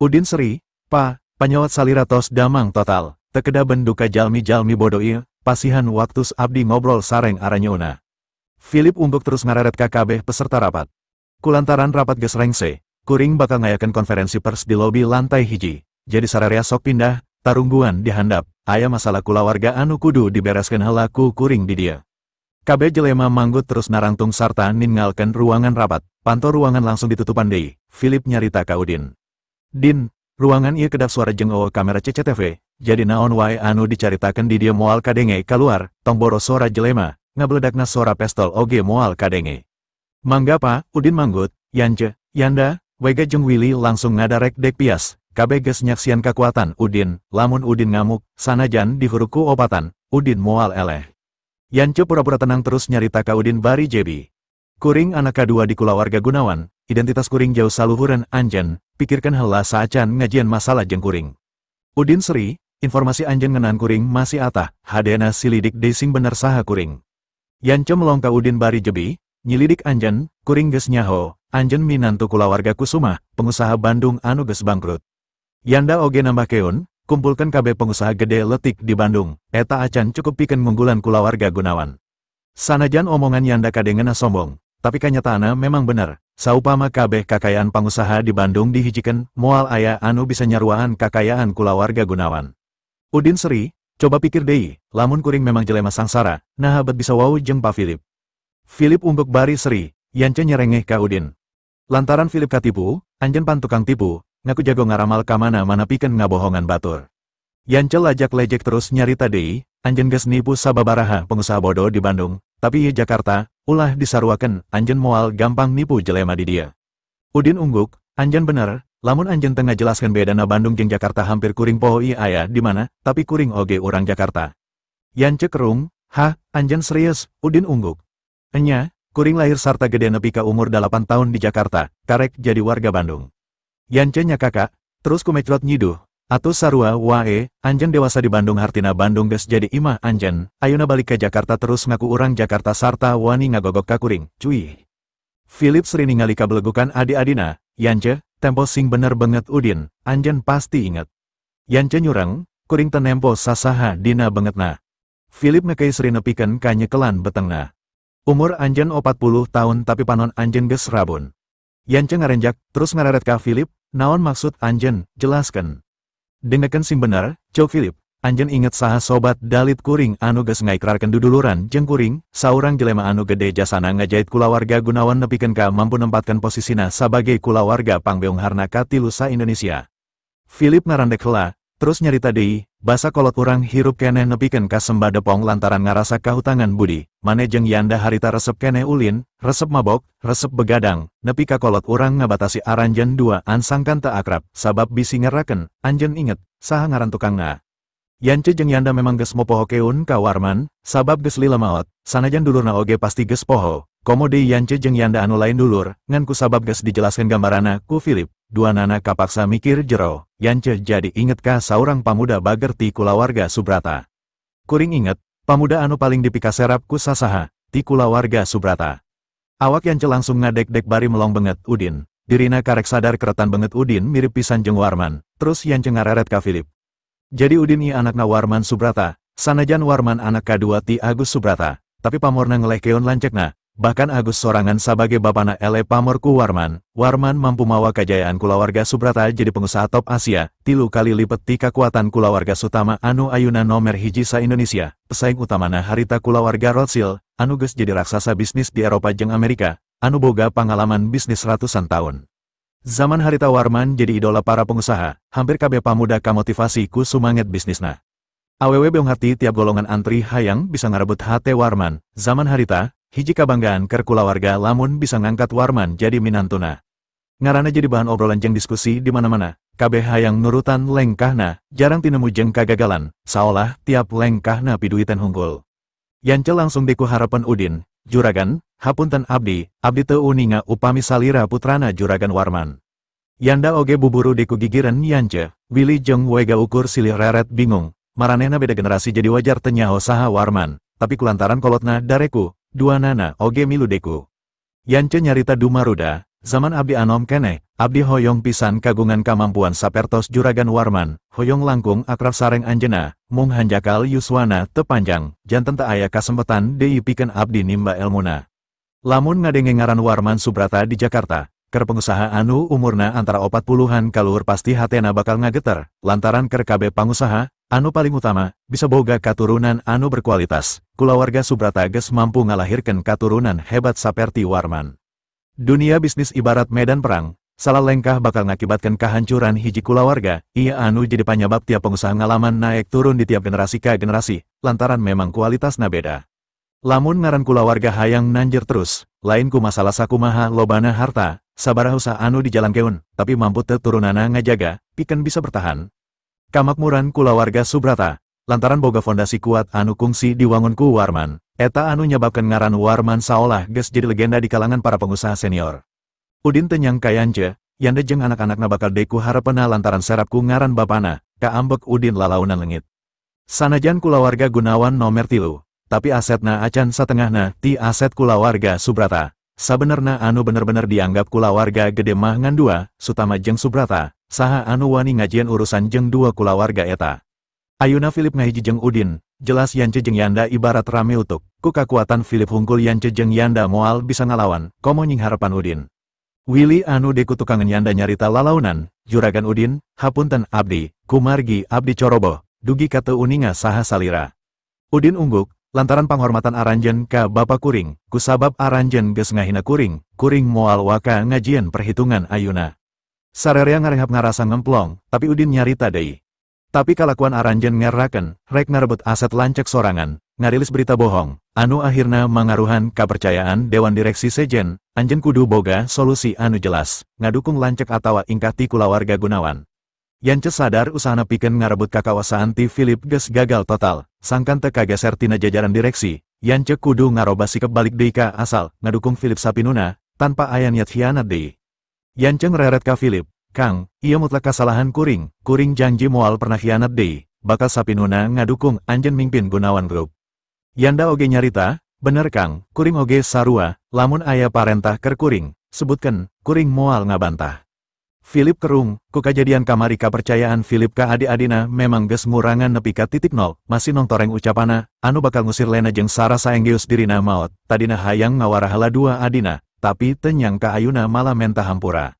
Udin seri, pa, panyawat salira tos damang total. Tekeda benduka jalmi-jalmi bodoh ieu, pasihan waktus abdi ngobrol sareng aranyeuna. Philip ungguk terus ngareret ka kabeh peserta rapat. Kulantaran rapat geus rengse, kuring bakal ngayakeun konferensi pers di lobi lantai hiji. Jadi sararea sok pindah, tarungguan dihandap, aya masalah kulawarga anu kudu dibereskeun heula ku kuring di dieu. Kabeh jelema manggut terus narangtung sarta ninggalkeun ruangan rapat, panto ruangan langsung ditutupan deui. Philip nyarita ka Udin. Din, ruangan ieu kedap suara jeung eueuh kamera CCTV. Jadi naon wae anu dicaritakeun di dieu moal kadenge kaluar, tong boro sora jelema, ngabeledakna sora pestol oge moal kadenge. Mangga pa, Udin manggut, Yance, Yanda, Wega jeung Willy langsung ngadarek dek pias, kabeh geus nyaksian kakuatan Udin, lamun Udin ngamuk, sanajan dihuruku opatan, Udin moal eleh. Yance pura-pura tenang terus nyarita ka Udin bari jebi. Kuring anak kadua di kulawarga Gunawan, identitas kuring jauh saluhureun anjeun, pikirkan heula saacan ngajian masalah jeung kuring. Udin seri, informasi anjeun ngeunaan kuring masih atah, hadena silidik desing bener saha kuring. Yance melongka Udin bari jebi, nyilidik anjeun, kuring geus nyaho, anjeun minantu kulawarga Kusuma, pengusaha Bandung anu geus bangkrut. Yanda oge nambahkeun, kumpulkeun kabeh pengusaha gede letik di Bandung, eta acan cukup pikeun ngunggulan kulawarga Gunawan. Sanajan omongan Yanda kadengena sombong, tapi kanyataana memang bener, saupama kabeh kakayaan pangusaha di Bandung dihijikeun, moal aya anu bisa nyaruaan kakayaan kulawarga Gunawan. Udin seri, coba pikir deui, lamun kuring memang jelema sangsara, naha bet bisa wau jeung Pa Philip. Philip ungguk bari seri, Yance nyerengeh ka Udin. Lantaran Philip katipu, anjeun pan tukang tipu, ngaku jago ngaramal kamana-mana pikeun ngabohongan batur. Yance lajak lejek terus nyarita deui, anjeun geus nipu sababaraha pengusaha bodoh di Bandung, tapi ieu Jakarta, ulah disaruakeun, anjeun moal gampang nipu jelema di dieu. Udin ungguk, anjeun bener, lamun anjeun teu ngajelaskeun bedana Bandung jeung Jakarta hampir kuring poho ieu aya di mana, tapi kuring oge urang Jakarta. Yance kerung, hah, anjeun serius? Udin ungguk. Enya, kuring lahir sarta gede nepi ka umur 8 tahun di Jakarta, karek jadi warga Bandung. Yance nyakakak, terus kumecrot nyiduh. Atuh sarua wae, anjeun dewasa di Bandung hartina Bandung geus jadi imah anjeun, ayeuna balik ke Jakarta terus ngaku urang Jakarta sarta wani ngagogok ka kuring, cuy. Philip seri ningali kabelegukan adi-adina, Yance, tempo sing bener banget Udin, anjeun pasti inget. Yance nyureng, kuring teu nempo sasaha dina bengetna. Philip ngekei seri nepikeun ka nyekelan betengna. Umur anjeun 40 tahun tapi panon anjeun geus rabun. Yance ngarenjak, terus ngareret ka Philip, naon maksud anjeun, jelaskeun. Dengekeun sing bener, cok Philip, anjeun inget saha sobat dalit kuring anu geus ngaikrarkeun duduluran jeung kuring, saurang jelema anu gede jasana ngajait kulawarga Gunawan nepikeun ka mampu nempatkeun posisina sabagai kulawarga pangbeungharna katilu sa-Indonesia. Philip ngarandek heula, terus nyarita deui, basa kolot urang hirup keneh nepikeun ka sembah depong lantaran ngarasa kahutangan budi, mane jeung Yanda harita resep keneh ulin, resep mabok, resep begadang, nepi ka kolot urang ngabatasi aranjeun dua ansangkan teu akrab, sabab bisi ngerakeun, anjeun inget, saha ngaran tukangna. Yance jeung Yanda memang geus mopohokeun ka Warman, sabab geus lila maot, sanajan dulurna oge pasti geus poho, komo deui Yance jeung Yanda anu lain dulur, ngan ku sabab geus dijelaskeun gambarana ku Philip, duanana kapaksa mikir jero, Yance jadi inget ka saurang pamuda bager ti kulawarga Subrata. Kuring inget, pamuda anu paling dipikaserap ku sasaha, ti kulawarga Subrata. Awak Yance langsung ngadek-dek bari melong banget Udin, dirina karek sadar keretan banget Udin mirip pisan jeung Warman, terus Yance ngareret ka Philip. Jadi Udin ieu anakna Warman Subrata, sanajan Warman anak kadua ti Agus Subrata, tapi pamorna ngelehkeun lancekna, bahkan Agus sorangan sabagai bapana ele pamor ku Warman, Warman mampu mawa kajayaan kulawarga Subrata jadi pengusaha top Asia, 3 kali lipet ti kakuatan kulawarga Sutama anu ayuna nomer 1 sa-Indonesia, pesaing utamana harita kulawarga Rothschild, anu geus jadi raksasa bisnis di Eropa jeung Amerika, anu boga pangalaman bisnis ratusan tahun. Zaman harita Warman jadi idola para pengusaha, hampir kabeh pamuda kamotivasi ku sumanget bisnisna. Awewe beung hati tiap golongan antri hayang bisa ngarebut hate Warman, zaman harita, hiji kabanggaan keur kulawarga lamun bisa ngangkat Warman jadi minantuna. Ngaranna jadi bahan obrolan jeung diskusi di mana-mana, kabeh hayang nurutan lengkahna, jarang tinemu jeung kagagalan, saolah tiap lengkahna piduiten hungkul. Yance langsung deku harapan Udin, juragan, hapunten abdi, abdi teu uninga upami salira putrana juragan Warman. Yanda oge buburu deku gigireun Yance, Willy jeung Wega ukur silih reret bingung, maranehna beda generasi jadi wajar teu nyaho saha Warman, tapi kulantaran kolotna dareku, duanana oge milu deku. Yance nyarita dumaruda, zaman abdi anom keneh, abdi hoyong pisan kagungan kamampuan sapertos juragan Warman, hoyong langkung akrab sareng anjeuna, mung hanjakal yuswana teu panjang, janten teu aya kasempetan deui pikeun abdi nimba elmuna. Lamun ngadenge ngaran Warman Subrata di Jakarta, keur pengusaha anu umurna antara 40-an kaluhur pasti hatena bakal ngageter, lantaran keur kabeh pangusaha, anu paling utama, bisa boga katurunan anu berkualitas, kulawarga Subrata geus mampu ngalahirkeun katurunan hebat saperti Warman. Dunia bisnis ibarat medan perang, salah lengkah bakal ngakibatkan kehancuran hiji kulawarga, ieu anu jadi panyabab tiap pengusaha ngalaman naik turun di tiap generasi ka generasi, lantaran memang kualitasna beda. Lamun ngaran kulawarga hayang nanjer terus, lain ku masalah sakumaha lobana harta, sabaraha usaha anu dijalankeun, tapi mampu teu turunana ngajaga, pikeun bisa bertahan. Kamakmuran kulawarga Subrata, lantaran boga fondasi kuat anu kungsi diwangun ku Warman, eta anu nyababkeun ngaran Warman saolah geus jadi legenda di kalangan para pengusaha senior. Udin teu nyangka Yance, Yanda jeung anak-anakna bakal deku harepena lantaran serap ku ngaran bapana, kaambek Udin lalaunan leungit. Sanajan kulawarga Gunawan nomer 3, tapi asetna acan satengahna ti aset kulawarga Subrata. Sabenerna anu bener-bener dianggap kulawarga gede mah ngan dua, Sutama jeung Subrata, saha anu wani ngajieun urusan jeung dua kulawarga eta. Ayuna Philip ngahiji jeung Udin, jelas Yance jeung Yanda ibarat rame utuk, ku kakuatan Philip hungkul Yance jeung Yanda moal bisa ngalawan, komo nying harapan Udin. Willy anu deku tukangan Yanda nyarita lalaunan, juragan Udin, hapunten abdi, kumargi abdi coroboh, dugi ka teu uninga saha salira. Udin ungguk, lantaran panghormatan aranjeun ka bapa kuring, kusabab aranjeun geus ngahina kuring, kuring moal waka ngajieun perhitungan ayuna. Sarerea ngarehap ngarasa ngemplong, tapi Udin nyarita deui. Tapi kalakuan aranjeun ngerrakeun, rek ngarebut aset lanceuk sorangan, ngarilis berita bohong, anu akhirna mangaruhan kapercayaan dewan direksi sejen, anjeun kudu boga solusi anu jelas, ngadukung lanceuk atawa ingkah ti kulawarga Gunawan. Yance sadar usahana pikeun ngarebut kakawasaan ti Philip geus gagal total, sangkan teu kageser tina jajaran direksi, Yance kudu ngaroba sikep balik deui ka asal, ngadukung Philip sapinuna, tanpa aya niat hianat deui. Yance ngereret ka Philip, Kang, ieu mutlak kasalahan kuring, kuring janji moal pernah hianat deui, bakal sapinuna ngadukung anjeun mimpin Gunawan Group. Yanda oge nyarita, bener Kang, kuring oge sarua, lamun aya parentah keur kuring, sebutkeun, kuring moal ngabantah. Philip kerung, ku kajadian kamari kapercayaan Philip ka adi-adina memang geus ngurangan nepi ka titik nol, masih nongtoreng ucapana, anu bakal ngusir Lena jeung Sarah saenggeus dirina maot, tadina hayang ngawarahala dua adina, tapi teu nyangka ayuna malah menta hampura.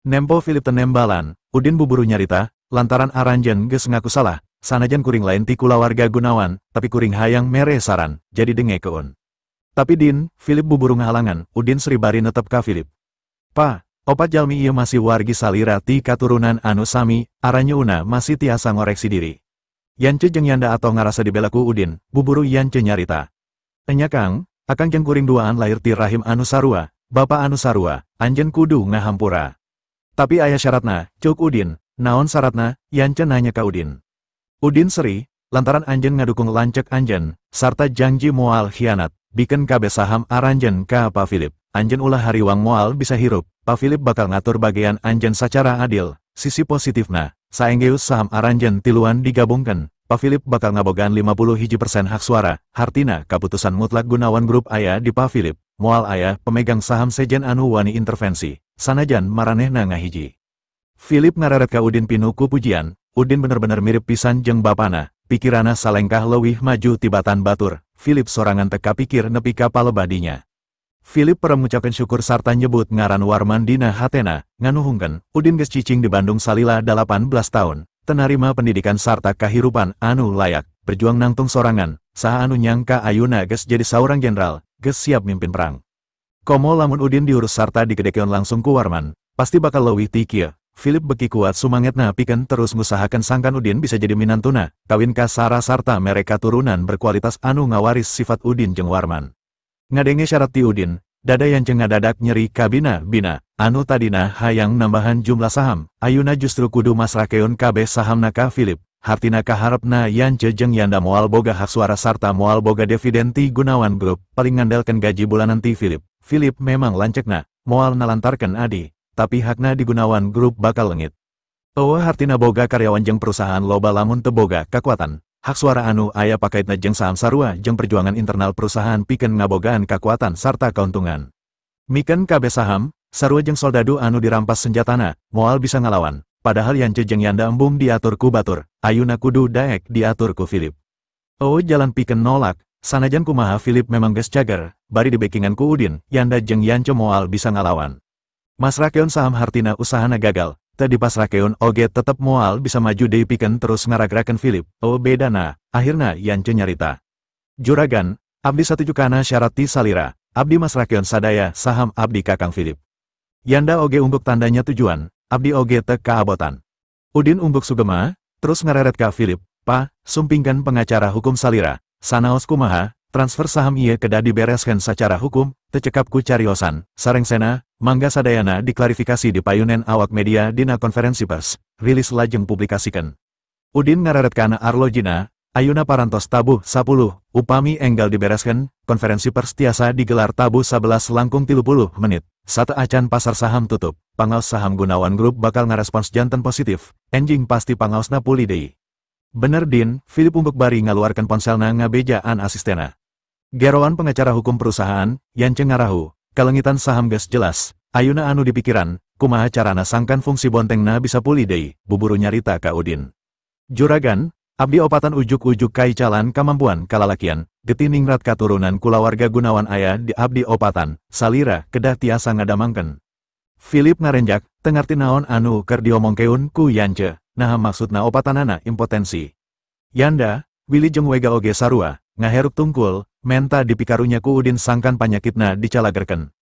Nempo Philip tenembalan, Udin buburu nyarita, lantaran aranjeun geus ngaku salah, sanajan kuring lain ti kulawarga Gunawan, tapi kuring hayang mere saran, jadi dengekeun. Tapi Din, Philip buburu ngahalangan, Udin sri bari netep ka Philip. Pa, opat jalmi ieu masih wargi salira ti katurunan anu sami, aranyeuna masih tiasa ngoreksi diri. Yance jeung Yanda atau ngarasa dibela ku Udin, buburu Yance nyarita. Enya Kang, akang jeung kuring duaan lahir ti rahim anu sarua, bapa anu sarua, anjeun kudu ngahampura. Tapi aya syaratna, ceuk Udin, naon syaratna, Yance nanya ka Udin. Udin seri, lantaran anjeun ngadukung lanceuk anjeun, sarta janji moal hianat, bikeun kabeh saham aranjeun ka Pa Philip. Anjeun ulah hariwang moal bisa hirup, Pa Philip bakal ngatur bagian anjeun sacara adil, sisi positifna, saenggeus saham aranjeun tiluan digabungkeun, Pa Philip bakal ngabogaan 51% hak suara, hartina kaputusan mutlak Gunawan Group aya di Pa Philip, moal aya pemegang saham sejen anu wani intervensi, sanajan maranehna ngahiji. Philip ngareret ka Udin pinuh ku pujian, Udin bener-bener mirip pisan jeung bapana, pikirana salengkah leuwih maju tibatan batur, Philip sorangan teu kapikir nepi ka palebadinya. Philip perem ngucapkeun syukur sarta nyebut ngaran Warman dina hatena, nganuhungkeun, Udin geus cicing di Bandung salila 18 tahun, teu narima pendidikan sarta kahirupan anu layak, berjuang nangtung sorangan, saha anu nyangka ayuna geus jadi saurang jenderal, geus siap mimpin perang. Komo lamun Udin diurus sarta digedekeun langsung ku Warman, pasti bakal leuwih ti kieu. Philip beki kuat sumangetna pikeun terus ngusahakeun sangkan Udin bisa jadi minantuna, kawin ka Sarah sarta mere katurunan berkualitas anu ngawaris sifat Udin jeung Warman. Ngadenge syarat ti Udin, dada Yance ngadadak nyeri kabina-bina, anu tadina hayang nambahan jumlah saham, ayuna justru kudu masrakeun kabeh sahamna ka Philip, hartina kaharepna Yance jeung Yanda moal boga hak suara sarta moal boga dividen ti Gunawan Group, paling ngandelkeun gaji bulanan ti Philip. Philip memang lanceukna, moal nalantarkeun adi, tapi hakna di Gunawan Group bakal leungit. Eueuh hartina boga karyawan jeung perusahaan loba lamun teu boga kakuatan. Hak suara anu aya pakaitna jeung saham sarua jeung perjuangan internal perusahaan pikeun ngabogaan kakuatan sarta kauntungan. Mikeun kabeh saham, sarua jeung soldadu anu dirampas senjatana, moal bisa ngalawan, padahal Yance jeung Yanda embung diatur ku batur, ayuna kudu daek diatur ku Philip. Eueuh jalan pikeun nolak, sanajan kumaha Philip memang geus cager, bari dibekingan ku Udin, Yanda jeung Yance moal bisa ngalawan. Masrakeun saham hartina usahana gagal, teu dipasrakeun oge tetep moal bisa maju deui pikeun terus ngaragrakeun Philip, eueuh bedana, akhirna Yance nyarita. Juragan, abdi satuju kana syarat ti salira, abdi masrakeun sadaya saham abdi ka Kang Philip. Yanda oge ungkuk tandanya tujuan, abdi oge teu kaabotan. Udin ungkuk sugema, terus ngareret ka Philip, Pa, sumpingkeun pengacara hukum salira, sanaos kumaha, transfer saham ieu kedah dibereskeun sacara hukum, teu cekap ku cariosan, sarengsena, mangga sadayana diklarifikasi di payunen awak media dina konferensi pers, rilis lajeng publikasikeun. Udin ngareret kana arlojina, ayuna parantos tabuh 10, upami enggal dibereskeun, konferensi pers tiasa digelar tabuh 11:30 menit, sateuacan pasar saham tutup, pangaos saham Gunawan Group bakal ngarespons janten positif, enjing pasti pangaosna pulih deui. Bener Din, Philip ungkuk bari ngaluarkeun ponselna ngabejaan asistena. Geroan pengacara hukum perusahaan, Yance ngarahu, kalengitan saham geus jelas, ayuna anu dipikiran, kumaha carana sangkan fungsi bontengna bisa pulih deui, buburu nyarita ka Udin. Juragan, abdi opatan ujuk-ujuk kaicalan kamampuan kalalakian, getih ningrat katurunan kulawarga Gunawan aya di abdi opatan, salira kedah tiasa ngadamangkeun. Philip ngarenjak, teu ngarti naon anu keur diomongkeun ku Yance, naha maksudna opatanana impotensi. Yanda, Willy jeung Wega oge sarua, ngaherup tungkul, menta dipikarunya ku Udin sangkan panyakitna dicalagerkeun.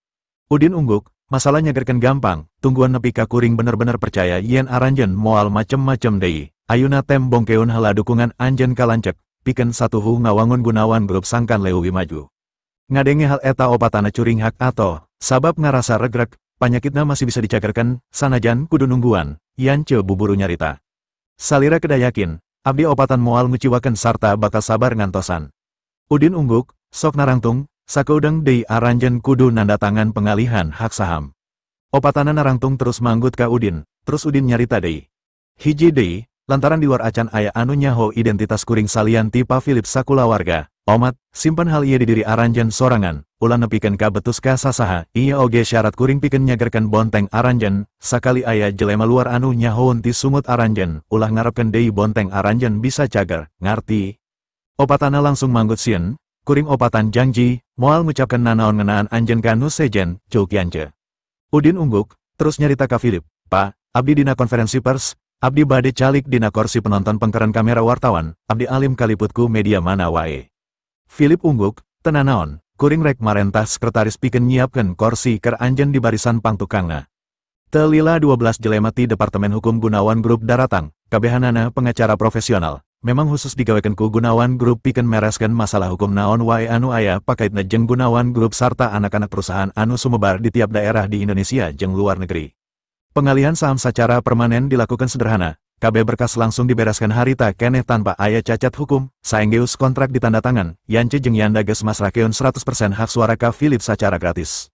Udin ungguk, masalah nyagerkeun gampang, tungguan nepi ka kuring bener-bener percaya yen aranjeun moal macem-macem deui. Ayuna tembongkeun heula dukungan anjeun ka lanceuk, pikeun satuhu ngawangun Gunawan Group sangkan leuwih maju. Ngadenge hal eta opatana curinghak atoh, sabab ngarasa regrek, panyakitna masih bisa dicagerkeun, sanajan kudu nungguan, Yance buburu nyarita. Salira kedah yakin, abdi opatan moal nguciwakeun sarta bakal sabar ngantosan. Udin ungguk, sok narangtung, sakeudeng deui aranjeun kudu nandatangan pengalihan hak saham. Opatana narangtung terus manggut ka Udin, terus Udin nyarita deui. Hiji deui, lantaran di luar acan aya anu nyaho identitas kuring salian ti Pa Philip sakulawarga, omat, simpen hal ieu di diri aranjeun sorangan, ulah nepikeun ka betus ka sasaha, ieu oge syarat kuring pikeun nyagerkeun bonteng aranjeun, sakali aya jelema luar anu nyahoun ti sungut aranjeun, ulah ngarepkeun deui bonteng aranjeun bisa cager, ngarti? Opatana langsung manggut sieun, kuring opatan janji, moal ngucapkeun nanaon ngeunaan anjeun ka nu sejen, ceuk Yance. Udin ungguk, terus nyarita ka Philip, Pa, abdi dina konferensi pers, abdi bade calik dina korsi penonton pengkeren kamera wartawan, abdi alim kaliputku media mana wae. Philip ungguk, tenanaon, kuring rek marentah sekretaris pikeun nyiapkeun korsi keur anjeun di barisan pangtukangna. Telila 12 jelema ti Departemen Hukum Gunawan Group daratang, kabehanana pengacara profesional, memang khusus digawekeun ku Gunawan Group pikeun mereskeun masalah hukum naon wae anu aya pakaitna jeung Gunawan Group sarta anak-anak perusahaan anu sumebar di tiap daerah di Indonesia jeung luar negeri. Pengalihan saham secara permanen dilakukan sederhana, KB berkas langsung dibereskan harita keneh tanpa aya cacat hukum, saenggeus kontrak ditandatangan, Yance jeung Yanda geus masrahkeun 100% hak suara ka Philip secara gratis.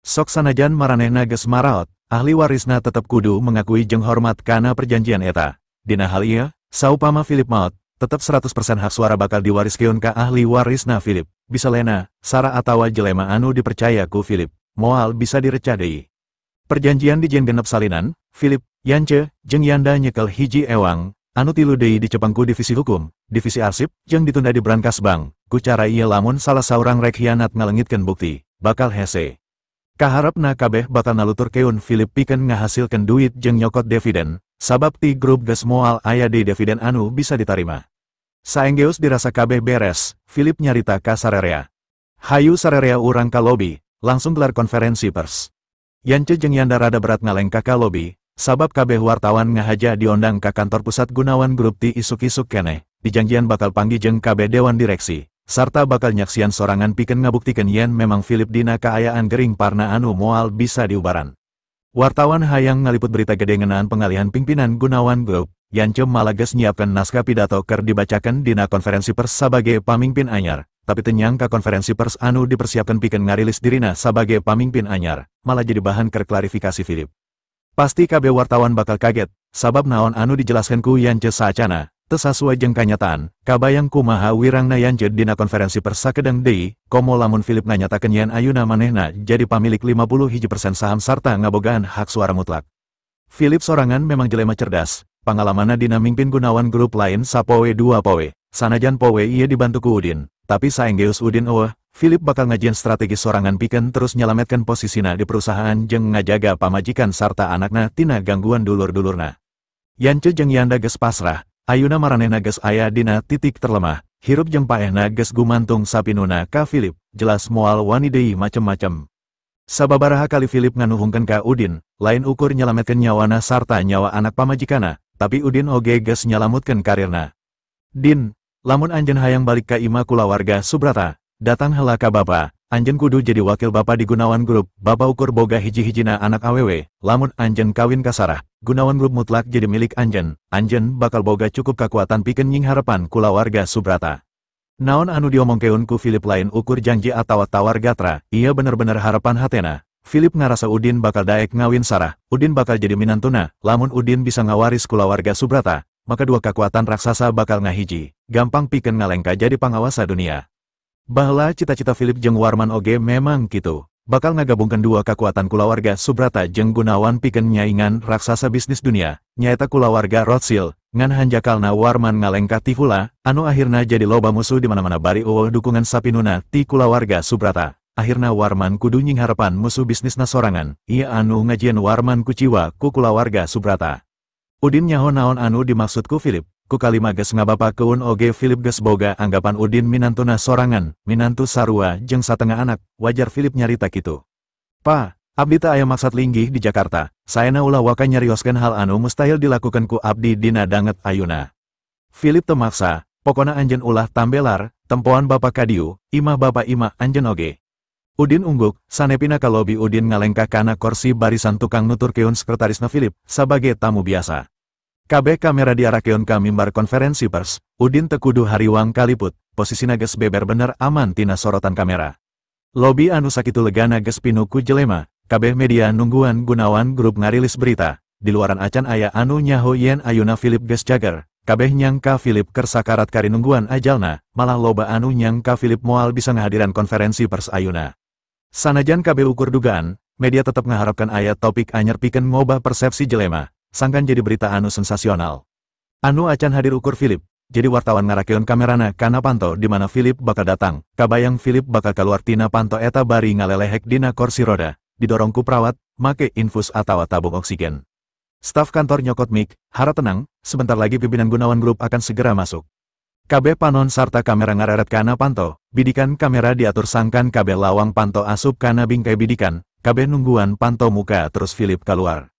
Sok sanajan maranehna geus maraot, ahli warisna tetep kudu mengakui jeung hormat kana perjanjian eta. Dina hal ieu, saupama Philip maot, tetep 100% hak suara bakal diwariskeun ka ahli warisna Philip, bisa Lena, Sarah atawa jelema anu dipercaya ku Philip, moal bisa direcah deui. Perjanjian dijieun genep salinan, Philip, Yance, jeung Yanda nyekel hiji ewang, anu tilu deui dicepeng ku divisi hukum, divisi arsip, jeung ditunda di brankas bank, ku cara ieu lamun salah saurang rek hianat ngalengitkeun bukti, bakal hese. Kaharepna kabeh bakal naluturkeun Philip pikeun ngahasilkeun duit jeung nyokot dividen, sabab ti grup geus moal aya deui dividen anu bisa ditarima. Saenggeus dirasa kabeh beres, Philip nyarita ka sarerea. Hayu sarerea urang ka lobi, langsung gelar konferensi pers. Yance jeung Yanda rada berat ngalengkah ka lobi, sabab kabeh wartawan ngahaja diondang ka kantor pusat Gunawan Group ti isuk-isuk keneh, dijanjian bakal panggih jeung kabeh dewan direksi, sarta bakal nyaksian sorangan pikeun ngabuktikeun yen memang Philip dina kaayaan gering parna anu moal bisa diubaran. Wartawan hayang ngaliput berita gede ngeunaan pengalihan pimpinan Gunawan Group, Yance malah geus nyiapkeun naskah pidato keur dibacakeun dina konferensi pers sabage pamimpin anyar, tapi teu nyangka konferensi pers anu dipersiapkan pikeun ngarilis dirina sabage pamimpin anyar, malah jadi bahan keur klarifikasi Philip. Pasti kabeh wartawan bakal kaget, sabab naon anu dijelaskeun ku Yance saacana, teu sasuai jeung kanyataan, kabayang kumaha wirangna Yance dina konferensi pers sakedeng deui, komo lamun Philip nganyatakeun yen ayuna manehna jadi pamilik 51% saham sarta ngabogaan hak suara mutlak. Philip sorangan memang jelema cerdas, pangalamanna dina mimpin Gunawan Group lain sapoe dua poe, sanajan poe ieu dibantu ku Udin, tapi saenggeus Udin eueuh, Philip bakal ngajieun strategi sorangan pikeun terus nyalametkeun posisina di perusahaan jeung ngajaga pamajikan sarta anakna tina gangguan dulur-dulurna. Yance jeung Yanda geus pasrah, ayuna maranehna geus aya dina titik terlemah, hirup jeung paehna geus gumantung sapinuna ka Philip, jelas moal wani deui macem-macem. Sababaraha kali Philip nganuhungkeun ka Udin, lain ukur nyalametkeun nyawana sarta nyawa anak pamajikana, tapi Udin oge geus nyalamutkeun karirna. Din, lamun anjeun hayang balik ka imah kulawarga Subrata, datang heula ka bapa, anjeun kudu jadi wakil bapa di Gunawan Group, bapa ukur boga hiji-hijina anak awewe, lamun anjeun kawin ka Sarah, Gunawan Group mutlak jadi milik anjeun, anjeun bakal boga cukup kakuatan pikeun nyingharepan kulawarga Subrata. Naon anu diomongkeun ku Philip lain ukur janji atawa tawar gatra, ia bener-bener harapan hatena. Philip ngarasa Udin bakal daek ngawin Sarah, Udin bakal jadi minantuna, lamun Udin bisa ngawaris kulawarga Subrata, maka dua kekuatan raksasa bakal ngahiji, gampang pikeun ngalengka jadi pangawasa dunia. Baheula cita-cita Philip jeung Warman oge memang kitu, bakal ngagabungkeun dua kekuatan kulawarga Subrata jeung Gunawan pikeun nyaingan raksasa bisnis dunia, nyaeta kulawarga Rothschild, ngan hanjakalna Warman ngalengka tifula, anu akhirna jadi loba musuh di mana-mana bari eueuh dukungan sapinuna ti kulawarga Subrata. Akhirna Warman kudu nyingharepan musuh bisnisna sorangan, ieu anu ngajieun Warman kuciwa ku kulawarga Subrata. Udin nyaho naon anu dimaksud ku Philip, ku kalima geus ngabapakeun oge Philip geus boga anggapan Udin minantuna sorangan, minantu sarua jeung satengah anak, wajar Philip nyarita kitu. Pa, Abdi teu aya maksad linggih di Jakarta, saena ulah waka nyarioskeun hal anu mustahil dilakukeun ku abdi dina danget ayuna. Philip teu maksa, pokona anjeun ulah tambelar, tempoan bapa kadieu, imah bapa imah anjeun oge. Udin ungguk, sanepina ka lobi Udin ngalengkah kana korsi barisan tukang nuturkeun sekretarisna Philip, sabage tamu biasa. Kabeh kamera diarahkeun ka mimbar konferensi pers, Udin teu kudu hariwang kaliput, posisina geus beber bener aman tina sorotan kamera. Lobi anu sakitu legana geus pinuh ku jelema, kabeh media nungguan Gunawan Group ngarilis berita, di luaran acan aya anu nyaho yen ayuna Philip geus cager. Kabeh nyangka Philip keur sakarat kari nungguan ajalna, malah loba anu nyangka Philip moal bisa ngahadiran konferensi pers ayuna. Sanajan kabeh ukur dugaan, media tetep ngaharapkan aya topik anyar pikeun ngobah persepsi jelema, sangkan jadi berita anu sensasional. Anu acan hadir ukur Philip, jadi wartawan ngarakeun kamerana kana panto di mana Philip bakal datang, kabayang Philip bakal keluar tina panto eta bari ngalelehek dina kursi roda, didorong ku perawat, make infus atawa tabung oksigen. Staf kantor nyokot mic, harap tenang, sebentar lagi pimpinan Gunawan Group akan segera masuk. Kabeh panon sarta kamera ngareret kana panto, bidikan kamera diatur sangkan kabeh lawang panto asup kana bingkai bidikan, kabeh nungguan panto muka terus Philip keluar.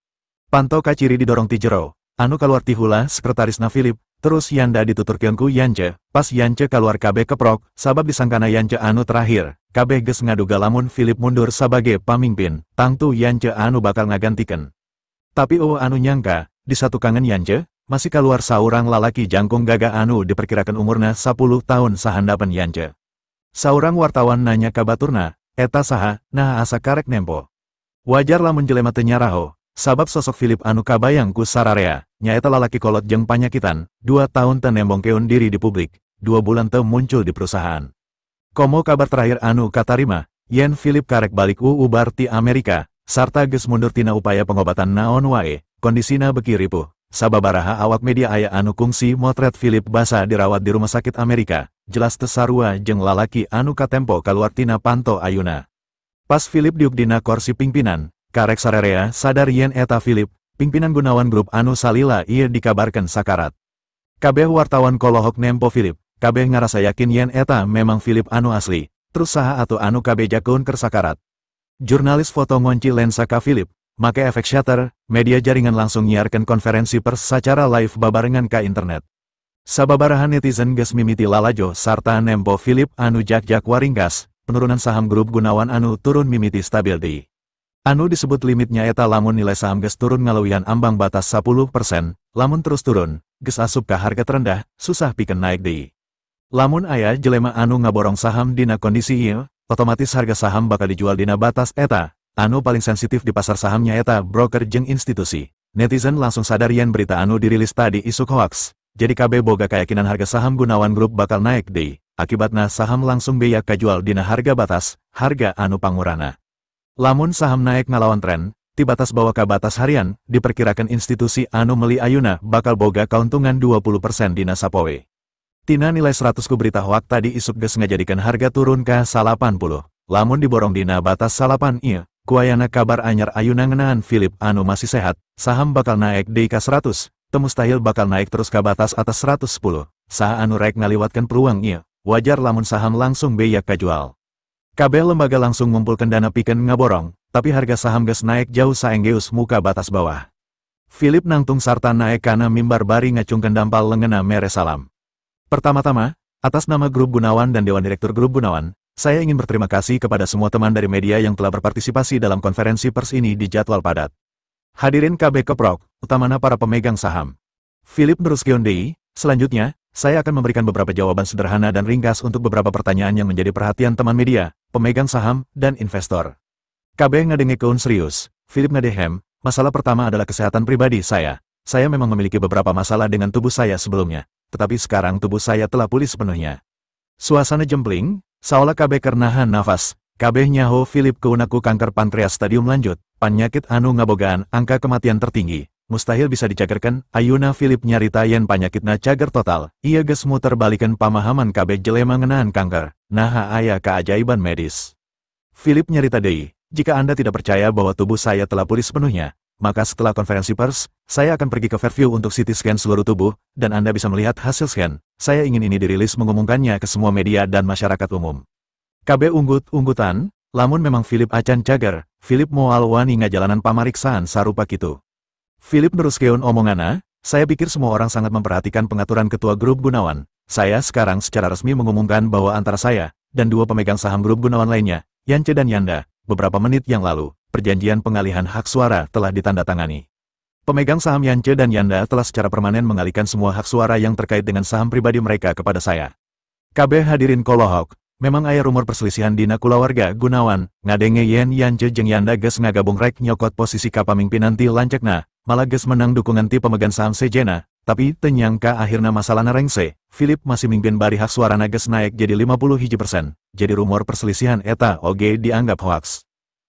Panto kaciri didorong ti jero, anu keluar ti hula sekretarisna Philip, terus Yanda dituturkeun ku Yance, pas Yance keluar kabeh keprok, sabab disangkana Yance anu terakhir, kabeh geus ngaduga lamun Philip mundur sabage pamimpin, tangtu Yance anu bakal ngagantikeun. Tapi eueuh anu nyangka, di satukangan Yance, masih keluar saurang lalaki jangkung gagah anu diperkirakan umurna 10 tahun sahandapan Yance. Saurang wartawan nanya ka baturna, eta saha, nah asa karek nempo. Wajar lamun jelema teu nyaraho, sabab sosok Philip anu kabayang ku sararea, nyaeta lalaki kolot jeung panyakitan, 2 tahun teu nembongkeun diri di publik, 2 bulan teu muncul di perusahaan. Komo kabar terakhir anu katarima, yen Philip karek balik ubar ti Amerika, sarta geus mundur tina upaya pengobatan naon wae, kondisina beki ripuh. Sababaraha awak media aya anu kungsi motret Philip basa dirawat di rumah sakit Amerika, jelas teu sarua jeung lalaki anu katempo kaluar tina panto ayuna. Pas Philip diuk dina korsi pingpinan, karek sarerea sadar yen eta Philip, pimpinan Gunawan Group anu salila ieu dikabarkeun sakarat. Kabeh wartawan kolohok nempo Philip, kabeh ngarasa yakin yen eta memang Philip anu asli, terus saha atuh anu kabejakeun keur sakarat. Jurnalis foto ngonci lensa ka Philip, make efek shutter, media jaringan langsung nyiarkan konferensi pers secara live babarengan ka internet. Sababaraha netizen geus mimiti lalajo sarta nempo Philip anu jak-jak waringkas, penurunan saham grup Gunawan anu turun mimiti stabil di. Anu disebut limitnya eta lamun nilai saham geus turun ngaleuwihan ambang batas 10%, lamun terus turun, geus asup ka harga terendah, susah pikeun naik deui. Lamun aya jelema anu ngaborong saham dina kondisi ieu, otomatis harga saham bakal dijual dina batas eta, anu paling sensitif di pasar sahamnya eta broker jeung institusi. Netizen langsung sadar yen berita anu dirilis tadi isuk hoax, jadi kabeh boga keyakinan harga saham Gunawan Group bakal naik deui. Akibatna saham langsung beya kajual dina harga batas, harga anu pangurana. Lamun saham naik ngalawan tren, ti batas bawah ka batas harian, diperkirakan institusi anu meli ayuna bakal boga kauntungan 20% dina sapoe. Tina nilai 100 ku berita hoak tadi isuk geus ngajadikeun harga turun ka 80. Lamun diborong dina batas 8 ieu, kuayana kabar anyar ayuna ngeunaan Philip anu masih sehat, saham bakal naik deui ka 100, teu mustahil bakal naik terus ka batas atas 110. Saha anu rek ngaliwatkeun peluang ieu, wajar lamun saham langsung beyak kajual. Kabeh lembaga langsung ngumpulkeun dana pikeun ngaborong, tapi harga saham geus naik jauh saenggeus muka batas bawah. Philip nangtung sarta naik kana mimbar bari ngacungkeun dampal leungeunna mere salam. Pertama-tama, atas nama Grup Gunawan dan Dewan Direktur Grup Gunawan, saya ingin berterima kasih kepada semua teman dari media yang telah berpartisipasi dalam konferensi pers ini di jadwal padat. Hadirin KB keprok, utamana para pemegang saham. Philip neruskeun deui, selanjutnya, saya akan memberikan beberapa jawaban sederhana dan ringkas untuk beberapa pertanyaan yang menjadi perhatian teman media, pemegang saham, dan investor. KB ngadengekeun serius, Philip ngadehem, masalah pertama adalah kesehatan pribadi saya. Saya memang memiliki beberapa masalah dengan tubuh saya sebelumnya, tetapi sekarang tubuh saya telah pulih sepenuhnya. Suasana jempling, saolah kabeh keur nahan nafas, kabeh nyaho Philip keunaku kanker pankreas stadium lanjut, panyakit anu ngabogaan angka kematian tertinggi, mustahil bisa dicagerkeun, ayuna Philip nyarita yen panyakitna cager total, ieu geus muter balikeun pamahaman kabeh jelema ngeunaan kanker, naha aya keajaiban medis. Philip nyarita deui, jika Anda tidak percaya bahwa tubuh saya telah pulih sepenuhnya, maka setelah konferensi pers, saya akan pergi ke Fairview untuk CT scan seluruh tubuh, dan Anda bisa melihat hasil scan. Saya ingin ini dirilis mengumumkannya ke semua media dan masyarakat umum. KB unggut-unggutan, Lamun memang Philip acan cager, Philip moal wani ngajalanan pamariksaan sarupa kitu. Philip neruskeun omonganna, saya pikir semua orang sangat memperhatikan pengaturan ketua grup Gunawan. Saya sekarang secara resmi mengumumkan bahwa antara saya dan dua pemegang saham grup Gunawan lainnya, Yance dan Yanda, beberapa menit yang lalu, perjanjian pengalihan hak suara telah ditandatangani. Pemegang saham Yance dan Yanda telah secara permanen mengalihkan semua hak suara yang terkait dengan saham pribadi mereka kepada saya. Kabeh hadirin kolohok, memang aya rumor perselisihan dina kulawarga Gunawan, ngadenge yen Yance jeung Yanda geus ngagabung rek nyokot posisi kapamimpinan ti lanceukna, malah geus menang dukungan ti pemegang saham sejenna, tapi teu nyangka akhirna masalahna rengse, Philip masih mimpin bari hak suarana geus naik jadi 51%, jadi rumor perselisihan eta oge dianggap hoax.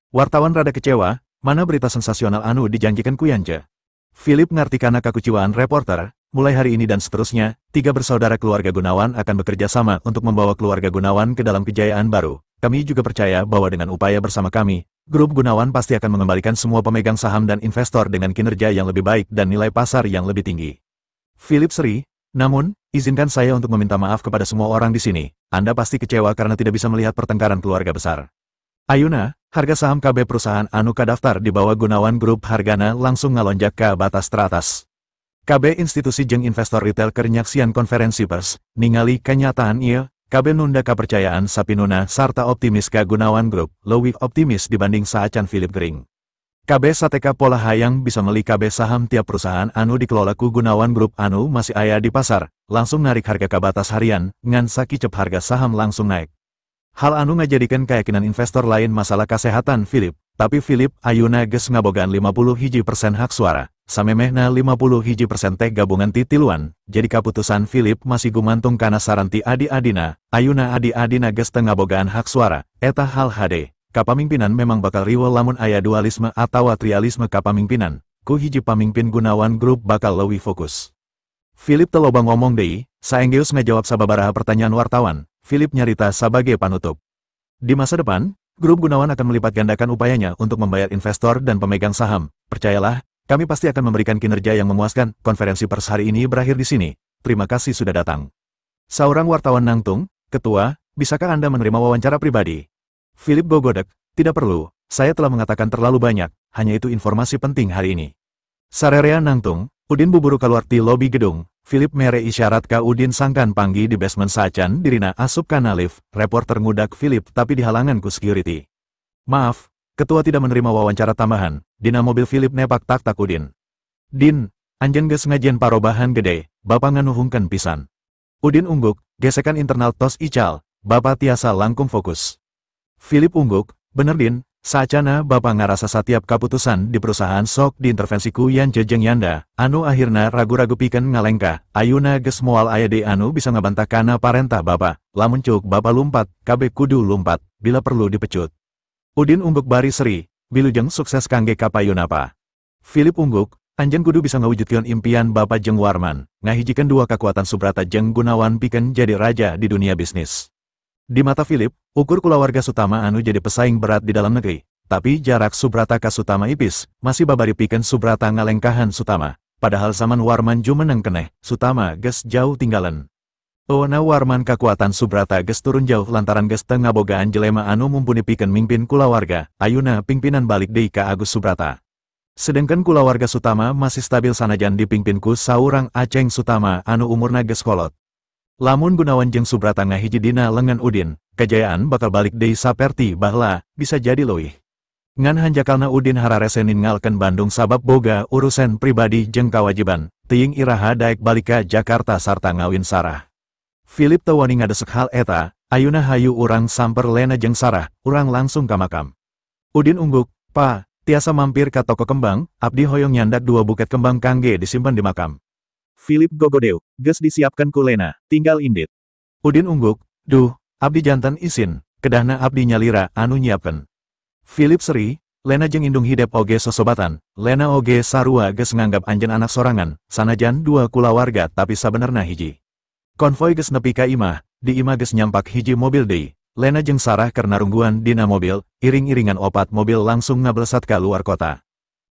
Wartawan rada kecewa, mana berita sensasional anu dijanjikan ku Yance. Philip ngarti kana kakuciwaan reporter, mulai hari ini dan seterusnya, tiga bersaudara keluarga Gunawan akan bekerja sama untuk membawa keluarga Gunawan ke dalam kejayaan baru. Kami juga percaya bahwa dengan upaya bersama kami, grup Gunawan pasti akan mengembalikan semua pemegang saham dan investor dengan kinerja yang lebih baik dan nilai pasar yang lebih tinggi. Philip seri, namun, izinkan saya untuk meminta maaf kepada semua orang di sini. Anda pasti kecewa karena tidak bisa melihat pertengkaran keluarga besar. Ayuna, harga saham KB perusahaan anu kadaftar di bawah Gunawan Group hargana langsung ngalonjak ke batas teratas. KB institusi jeung investor retail keur nyaksian konferensi pers, ningali kenyataan ieu, KB nunda kepercayaan sapinuna sarta optimis ka Gunawan Group, leuwih optimis dibanding saacan Philip Gering. KB sateka pola hayang bisa meli KB saham tiap perusahaan anu dikelola ku Gunawan Group anu masih aya di pasar, langsung narik harga ka batas harian, ngan sakicep harga saham langsung naik. Hal anu ngajadikeun keyakinan investor lain masalah kesehatan Philip, tapi Philip ayuna geus ngabogaan 51% hak suara, samemehna 51% teh gabungan ti tiluan, jadi kaputusan Philip masih gumantung kana saran ti adi-adina, ayuna adi-adina geus teu ngabogaan hak suara, eta hal hade. Kapamimpinan memang bakal riweuh lamun aya dualisme atawa trialisme kapamimpinan, ku hiji pamimpin Gunawan Group bakal leuwih fokus. Philip teu loba ngomong deui, saenggeus ngajawab sababaraha pertanyaan wartawan, Philip nyarita sabagai panutup. Di masa depan, Grup Gunawan akan melipat gandakan upayanya untuk membayar investor dan pemegang saham. Percayalah, kami pasti akan memberikan kinerja yang memuaskan. Konferensi pers hari ini berakhir di sini. Terima kasih sudah datang. Saurang wartawan nangtung, "Ketua, bisakah Anda menerima wawancara pribadi?" Philip gogodek, "Tidak perlu, saya telah mengatakan terlalu banyak, hanya itu informasi penting hari ini." Sarerea nangtung, Udin buburu keluar ti lobi gedung, Philip mere isyarat ka Udin sangkan panggih di basement saacan dirina asup kana lift, reporter ngudak Philip tapi dihalangan ku security. "Maaf, ketua tidak menerima wawancara tambahan." Dina mobil Philip nepak tak-tak Udin. "Din, anjeun geus ngajieun parobahan gede, Bapak nganuhungkeun pisan." Udin ungguk, "Gesekan internal tos ical, Bapak tiasa langkung fokus." Philip ungguk, "Bener Din, saacana Bapak ngarasa setiap kaputusan di perusahaan sok diintervensi ku Yance jeung Yanda, anu akhirna ragu-ragu pikeun ngalengkah, ayuna geus moal aya deui anu bisa ngabantah kana parentah Bapak, lamun ceuk Bapak lumpat, kabeh kudu lumpat, bila perlu dipecut." Udin ungguk bari seri, "Wilujeng sukses kangge kapayuna Pa." Philip ungguk, "Anjeun kudu bisa ngawujudkeun impian Bapak jeung Warman, ngahijikeun dua kekuatan Subrata jeung Gunawan pikeun jadi raja di dunia bisnis." Di mata Philip, ukur kulawarga Sutama anu jadi pesaing berat di dalam negeri, tapi jarak Subrata ka Sutama ipis, masih babari pikeun Subrata ngalengkahan Sutama, padahal zaman Warman jumeneng keneh, Sutama geus jauh tinggalan. Owana Warman kakuatan Subrata geus turun jauh lantaran geus teu ngabogaan jelema anu mumpuni pikeun mingpin kulawarga, ayuna pingpinan balik deui ka Agus Subrata. Sedengkeun kulawarga Sutama masih stabil sanajan dipingpin ku saurang Aceng Sutama anu umurna geus kolot. Lamun Gunawan jeung Subrata ngahiji dina lengan Udin, kejayaan bakal balik deui saperti baheula, bisa jadi leuwih. Ngan hanjakalna Udin hararese ninggalkeun Bandung sabab boga urusan pribadi jeung kawajiban, teuing iraha daek balik ka Jakarta sarta ngawin Sarah. Philip teu wani ngadesek hal eta, ayuna hayu urang samper Lena jeung Sarah, urang langsung ka makam. Udin ungguk, "Pa, tiasa mampir ka toko kembang, abdi hoyong nyandak dua buket kembang kangge disimpan di makam." Philip gogodeuk, "Geus disiapkan ku Lena, tinggal indit." Udin ungguk, "Duh, abdi janten isin, kedahna abdi nyalira anu nyiapkeun." Philip seri, "Lena jeung indung hidep oge sosobatan, Lena oge sarua geus nganggap anjeun anak sorangan, sanajan dua kulawarga tapi sabenerna hiji." Konvoi geus nepi ka imah, di imah geus nyampak hiji mobil deui, Lena jeung Sarah keur narungguan dina mobil, iring-iringan opat mobil langsung ngablesat ka luar kota.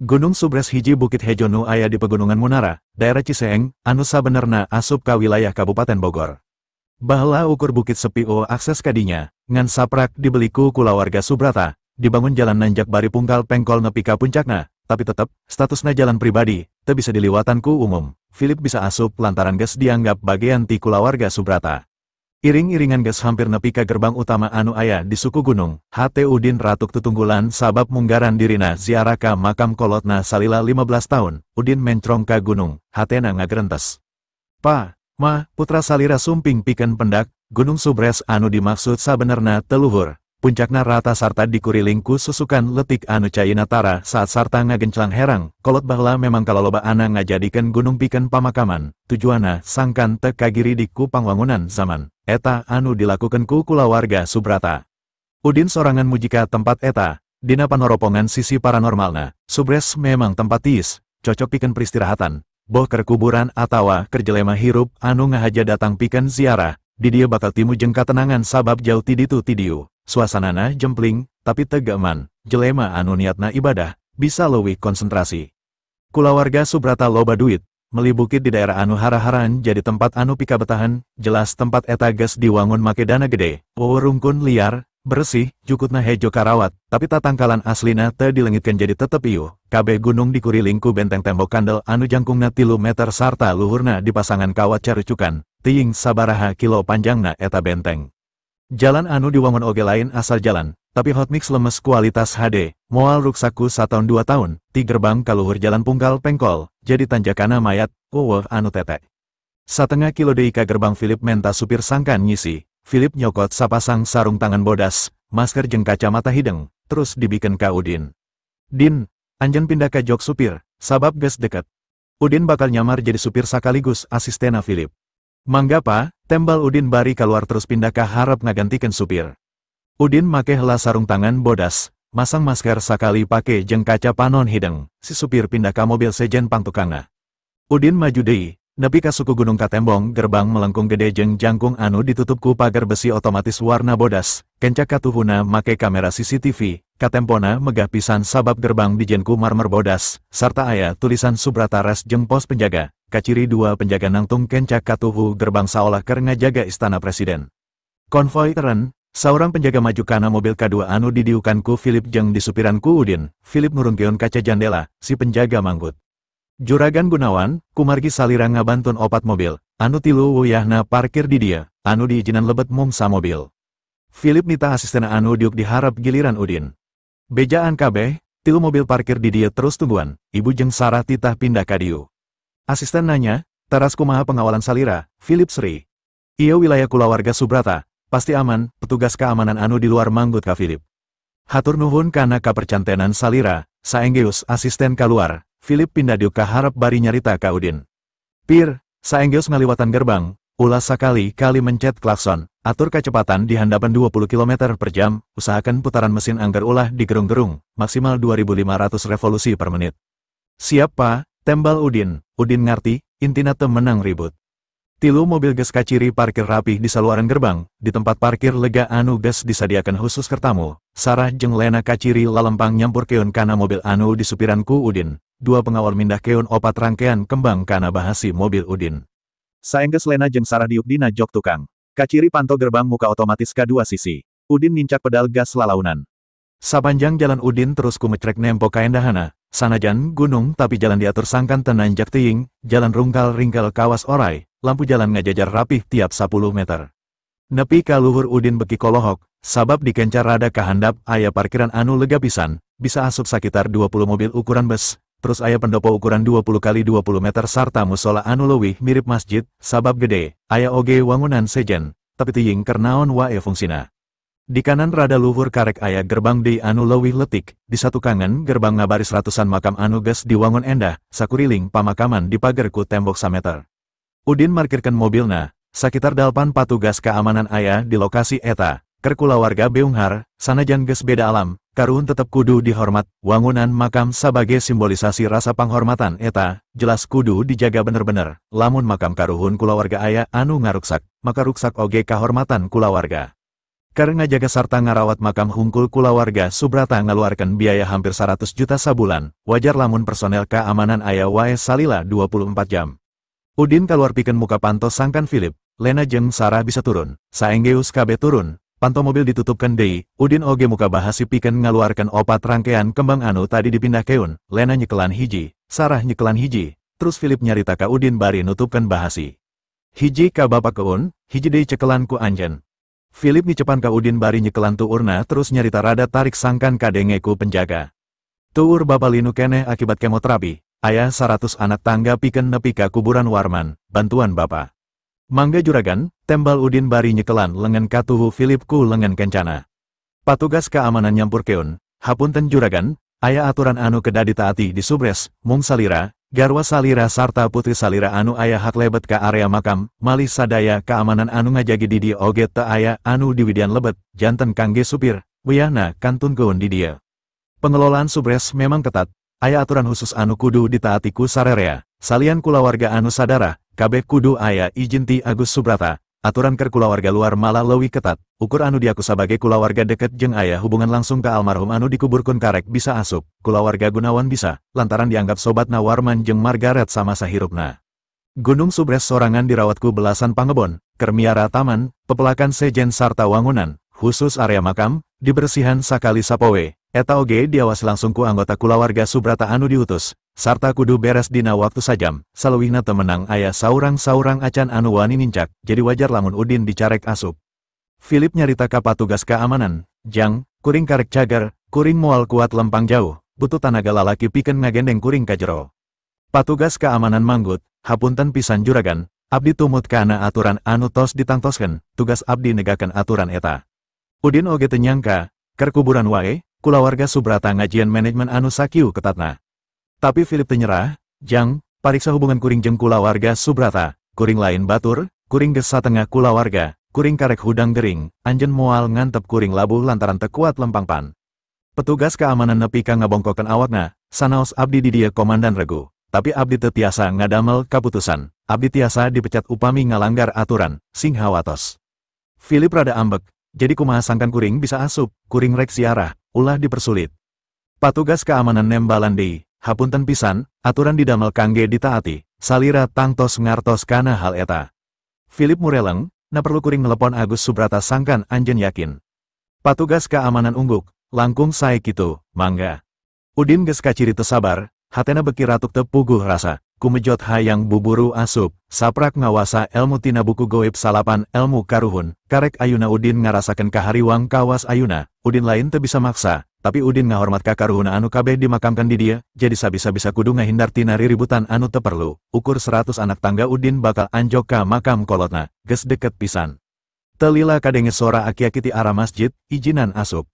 Gunung Subres hiji Bukit Hejo nu aya di Pegunungan Munara, daerah Ciseeng, anu sabenerna asup ka wilayah Kabupaten Bogor. Baheula ukur bukit sepi o akses kadinya, ngan saprak dibeli ku kulawarga Subrata, dibangun jalan nanjak bari pungkal pengkol nepi ka puncakna, tapi tetep, statusna jalan pribadi, teu bisa diliwatan ku umum. Philip bisa asup lantaran geus dianggap bagian ti kulawarga Subrata. Iring-iringan geus hampir nepi ka gerbang utama anu aya di suku gunung, hate Udin ratuk tutunggulan sabab munggaran dirina ziarah ka makam kolotna salila 15 tahun, Udin mencrong ka gunung, hatena ngagerentes. Pa, ma, putra salira sumping pikeun pendak, Gunung Subres anu dimaksud sabenerna teluhur, puncakna rata sarta dikuriling ku susukan letik anu caina tara saat sarta ngagenclang herang, kolot baheula memang kalalobaanna ngajadikeun gunung pikeun pamakaman, tujuanna sangkan teu kagiridik ku pangwangunan zaman. Eta anu dilakukan ku kulawarga Subrata. Udin sorangan mujika tempat eta, dina panoropongan sisi paranormalna, Subres memang tempat tiis, cocok pikeun peristirahatan, boh keur kuburan atawa keur jelema hirup anu ngahaja datang pikeun ziarah, di dieu bakal timu jeung katenangan sabab jauh ti ditu ti dieu, suasanana jempling, tapi teu geman, jelema anu niatna ibadah, bisa leuwih konsentrasi. Kulawarga Subrata loba duit, meli bukit di daerah anu hara-haran jadi tempat anu pikabetahan, jelas tempat eta geus diwangun make dana gede, rungkun liar, bersih, jukutna hejo karawat, tapi tatangkalan aslina teu dilengitkeun jadi tetep ieu. Kabeh gunung dikuriling ku benteng tembok kandel anu jangkungna 3 meter sarta luhurna dipasangan kawat carucukan, teuing sabaraha kilo panjangna eta benteng. Jalan anu diwangun oge lain asal jalan, tapi hotmix lemes kualitas HD, moal ruksak ku sataun 2 tahun, ti gerbang kaluhur jalan pungkal pengkol, jadi tanjakana mayat, eueuh anu tetek. 1,5 kilo deui ka gerbang Philip menta supir sangkan ngisi, Philip nyokot sapasang sarung tangan bodas, masker jeung kacamata hideng, terus dibikeun ka Udin. Din, anjeun pindah ka jok supir, sabab geus deket. Udin bakal nyamar jadi supir sakaligus asistena Philip. Mangga pa, tembal Udin bari kaluar terus pindah ka harep ngagantikeun supir. Udin make heula sarung tangan bodas, masang masker sakali pake jeung kaca panon hideng, si supir pindah ka mobil sejen pangtukangna. Udin maju deui, nepi ka suku gunung katembong gerbang melengkung gede jeung jangkung anu ditutup ku pagar besi otomatis warna bodas, kenca katuhuna make kamera CCTV, katempona megah pisan sabab gerbang dijen ku marmer bodas, sarta aya tulisan Subrata Res jeung pos penjaga, kaciri 2 penjaga nangtung kenca katuhu gerbang saolah keur ngajaga istana presiden. Konvoi keren. Saurang penjaga maju kana mobil kadua anu didiukan ku Philip jeung disupiran ku Udin, Philip nurunkeun kaca jandela, si penjaga manggut. Juragan Gunawan, kumargi salira ngabantun 4 mobil, anu 3 wuyahna parkir di dia, anu diizinan lebet mung samobil. Philip nita asistena anu diuk diharap giliran Udin. Bejaan kabeh, 3 mobil parkir di dia terus tungguan, ibu jeung Sarah titah pindah ka dieu. Asisten nanya, teras kumaha pengawalan salira, Philip Sri. Ieu wilayah kulawarga Subrata. Pasti aman, petugas keamanan anu di luar manggut ka Philip. Hatur nuhun kana kapercantenan salira, saenggeus asisten kaluar, Philip pindah diuk ka harep bari nyarita ka Udin. Pir, saenggeus ngaliwatan gerbang, ulah sakali-kali mencet klakson, atur kecepatan di handapan 20 km per jam, usahakan putaran mesin anggar ulah digerung-gerung, maksimal 2500 revolusi per menit. Siap pa, tembal Udin, Udin ngarti, intina teu menang ribut. 3 mobil geus kaciri parkir rapih di saluaran gerbang, di tempat parkir lega anu geus disadiakeun khusus keur tamu. Sarah jeung Lena kaciri lalempang nyampurkeun kana mobil anu disupiran ku Udin. 2 pengawal mindah keun 4 rangkaian kembang kana bahasi mobil Udin. Saenggeus Lena jeung Sarah diuk dina jok tukang. Kaciri panto gerbang muka otomatis ka 2 sisi. Udin nincak pedal gas lalaunan. Sapanjang jalan Udin terus kumecrek nempo kaendahana. Sanajan gunung tapi jalan diatur sangkan tenanjak teuing, jalan rungkal-ringkel kawas orai, lampu jalan ngajajar rapih tiap 10 meter. Nepi ka luhur Udin beki kolohok, sabab dikencar rada kahandap aya parkiran anu lega pisan, bisa asup sakitar 20 mobil ukuran bus, terus aya pendopo ukuran 20 x 20 meter sarta musola anu leuwih mirip masjid, sabab gede, aya oge wangunan sejen, tapi teuing keur naon wae fungsina. Di kanan rada luhur karek aya gerbang deui anu leuwih letik, di satukangan gerbang ngabaris ratusan makam anu geus diwangun endah, sakuriling pamakaman dipager ku tembok sameter. Udin markirkeun mobilna, sakitar 8 patugas keamanan aya di lokasi eta, keur kulawarga beunghar, sanajan geus beda alam, karuhun tetep kudu dihormat, wangunan makam sabage simbolisasi rasa panghormatan eta, jelas kudu dijaga bener-bener, lamun makam karuhun kulawarga aya anu ngaruksak, maka ruksak oge kahormatan kulawarga. Keur ngajaga sarta ngarawat makam hungkul kulawarga Subrata ngaluarkeun biaya hampir 100 juta sabulan, wajar lamun personel keamanan aya wae salila 24 jam. Udin kaluar pikeun muka panto sangkan Philip, Lena jeung Sarah bisa turun. Saenggeus kabeh turun, panto mobil ditutupkeun deui, Udin oge muka bahasi pikeun ngaluarkeun opat rangkaian kembang anu tadi dipindahkeun, Lena nyekelan hiji, Sarah nyekelan hiji, terus Philip nyarita ka Udin bari nutupkeun bahasi. Hiji ka bapak keun, hiji deui cekelan ku anjeun. Philip ngicepan ka Udin bari nyekelan tuurna terus nyarita rada tarik sangkan kadenge ku penjaga. Tuur bapa linu keneh akibat kemoterapi, aya 100 anak tangga pikeun nepi ka kuburan Warman, bantuan bapa. Mangga juragan, tembal Udin bari nyekelan lengan katuhu Philip ku lengan kencana. Patugas keamanan nyampurkeun, hapunten juragan, aya aturan anu kedah ditaati di Subres, mung salira, garwa salira sarta putri salira anu aya hak lebet ka area makam, malih sadaya keamanan anu ngajagi di dieu oge teu aya anu diwidian lebet, janten kangge supir, wayahna kantunkeun di dieu. Pengelolaan Subres memang ketat, aya aturan khusus anu kudu ditaati ku sarerea, salian kulawarga anu sadara, kabeh kudu aya izin ti Agus Subrata, aturan keur kulawarga luar malah leuwih ketat, ukur anu diaku sabagai kulawarga deket jeung aya hubungan langsung ka almarhum anu dikuburkeun karek bisa asup, kulawarga Gunawan bisa, lantaran dianggap sobatna Warman jeung Margaret samasa hirupna. Gunung Subres sorangan dirawat ku belasan pangebon, keur miara taman, pepelakan sejen sarta wangunan, khusus area makam, dibersihan sakali sapoe, eta oge diawasi langsung ku anggota kulawarga Subrata anu diutus, sarta kudu beres dina waktu sajam, saleuwihna teu menang aya saurang-saurang acan anu wani nincak, jadi wajar lamun Udin dicarek asup. Philip nyarita ka patugas keamanan, jang, kuring karek cager, kuring moal kuat lempang jauh, butuh tanaga lalaki pikeun ngagendeng kuring ka jero. Patugas keamanan manggut, hapunten pisan juragan, abdi tumut kana aturan anu tos ditangtoskeun, tugas abdi negakeun aturan eta. Udin oge teu nyangka, keur kuburan wae, kulawarga Subrata ngajian manajemen anu sakieu ketatna. Tapi Philip teu nyerah, jang, pariksa hubungan kuring jeung kulawarga Subrata, kuring lain batur, kuring geus satengah kulawarga, kuring karek hudang gering, anjeun moal ngantep kuring labuh lantaran teu kuat lempang pan. Petugas keamanan nepi ka ngabongkokeun awakna, sanaos abdi di dieu komandan regu, tapi abdi teu tiasa ngadamel kaputusan, abdi tiasa dipecat upami ngalanggar aturan, sing hawatos. Philip rada ambek, jadi kumaha sangkan kuring bisa asup, kuring rek siarah, ulah dipersulit. Patugas keamanan nembalan deui, hapunten pisan, aturan didamel kangge ditaati, salira tangtos ngartos kana hal eta. Philip mureleng, na perlu kuring nelepon Agus Subrata sangkan anjeun yakin. Patugas keamanan ungguk, langkung sae kitu, mangga. Udin geus kaciri teu sabar, hatena beki ratuk teu puguh rasa, kumejot hayang buburu asup, saprak ngawasa elmu tina buku goib salapan elmu karuhun, karek ayuna Udin ngarasakeun kahariwang kawas ayuna, Udin lain teu bisa maksa, tapi Udin ngahormat ka karuhuna anu kabeh dimakamkan di dia, jadi sabisa-bisa kudu ngahindar tina riributan anu teu perlu, ukur 100 anak tangga Udin bakal anjok ka makam kolotna, geus deket pisan. Telila kadenge sora aki-aki ti arah masjid, ijinan asup.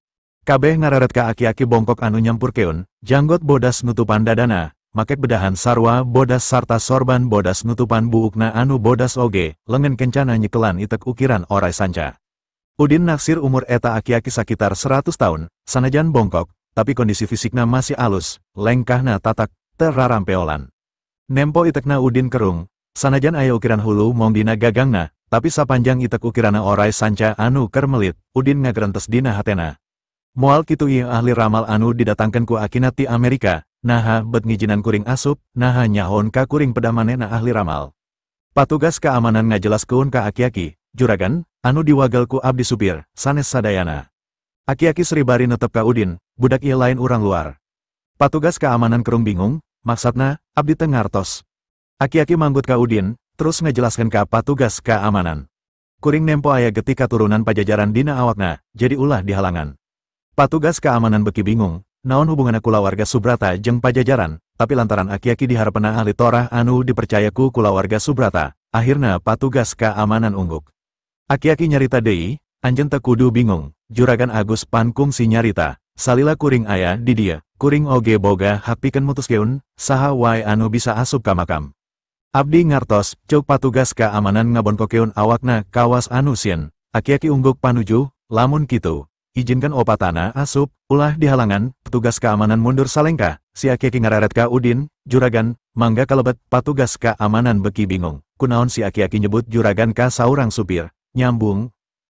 Kabeh ngareret ka aki-aki bongkok anu nyampurkeun, janggot bodas nutupan dadana, makek bedahan sarwa bodas sarta sorban bodas nutupan buukna anu bodas oge, lengan kencana nyekelan itek ukiran orai sanca. Udin naksir umur eta aki-aki sakitar 100 tahun, sanajan bongkok, tapi kondisi fisikna masih alus, lengkahna tatak, terarampeolan. Nempo itekna Udin kerung, sanajan aya ukiran hulu mong dina gagangna, tapi sapanjang itek ukirana orai sanca anu kermelit, Udin ngagerentes dina hatena. Moal kitu ieu ahli ramal anu didatangkeun ku akina ti Amerika, naha bet ngijinan kuring asup, naha nyahoon ka kuring pedamanena ahli ramal. Patugas keamanan ngajelaskeun ka aki-aki, juragan, anu diwagel ku abdi supir, sanes sadayana. Aki-aki sribari netep ka Udin, budak ieu lain urang luar. Patugas keamanan kerung bingung, maksudna, abdi teu ngartos. Aki-aki manggut ka Udin, terus ngajelaskeun ka patugas keamanan. Kuring nempo aya getih katurunan pajajaran dina awakna, jadi ulah dihalangan. Patugas keamanan beki bingung, naon hubunganna kulawarga Subrata jeung pajajaran, tapi lantaran aki-aki diharepna ahli torah anu dipercaya ku kulawarga Subrata, akhirna patugas keamanan ungguk. Aki-aki nyarita deui, anjeun teu kudu bingung, juragan Agus pan kungsi nyarita, salila kuring aya di dieu, kuring oge boga hak pikeun mutuskeun, saha wae anu bisa asup ka makam. Abdi ngartos, ceuk patugas keamanan ngabonkokeun awakna kawas anu sieun, aki-aki ungguk panuju, lamun kitu. Izinkan opatana asup, ulah dihalangan, petugas keamanan mundur salengkah, si aki-aki ngareret ka Udin, juragan, mangga kalebet, patugas keamanan beki bingung, kunaon si aki-aki nyebut juragan ka saurang supir, nyambung,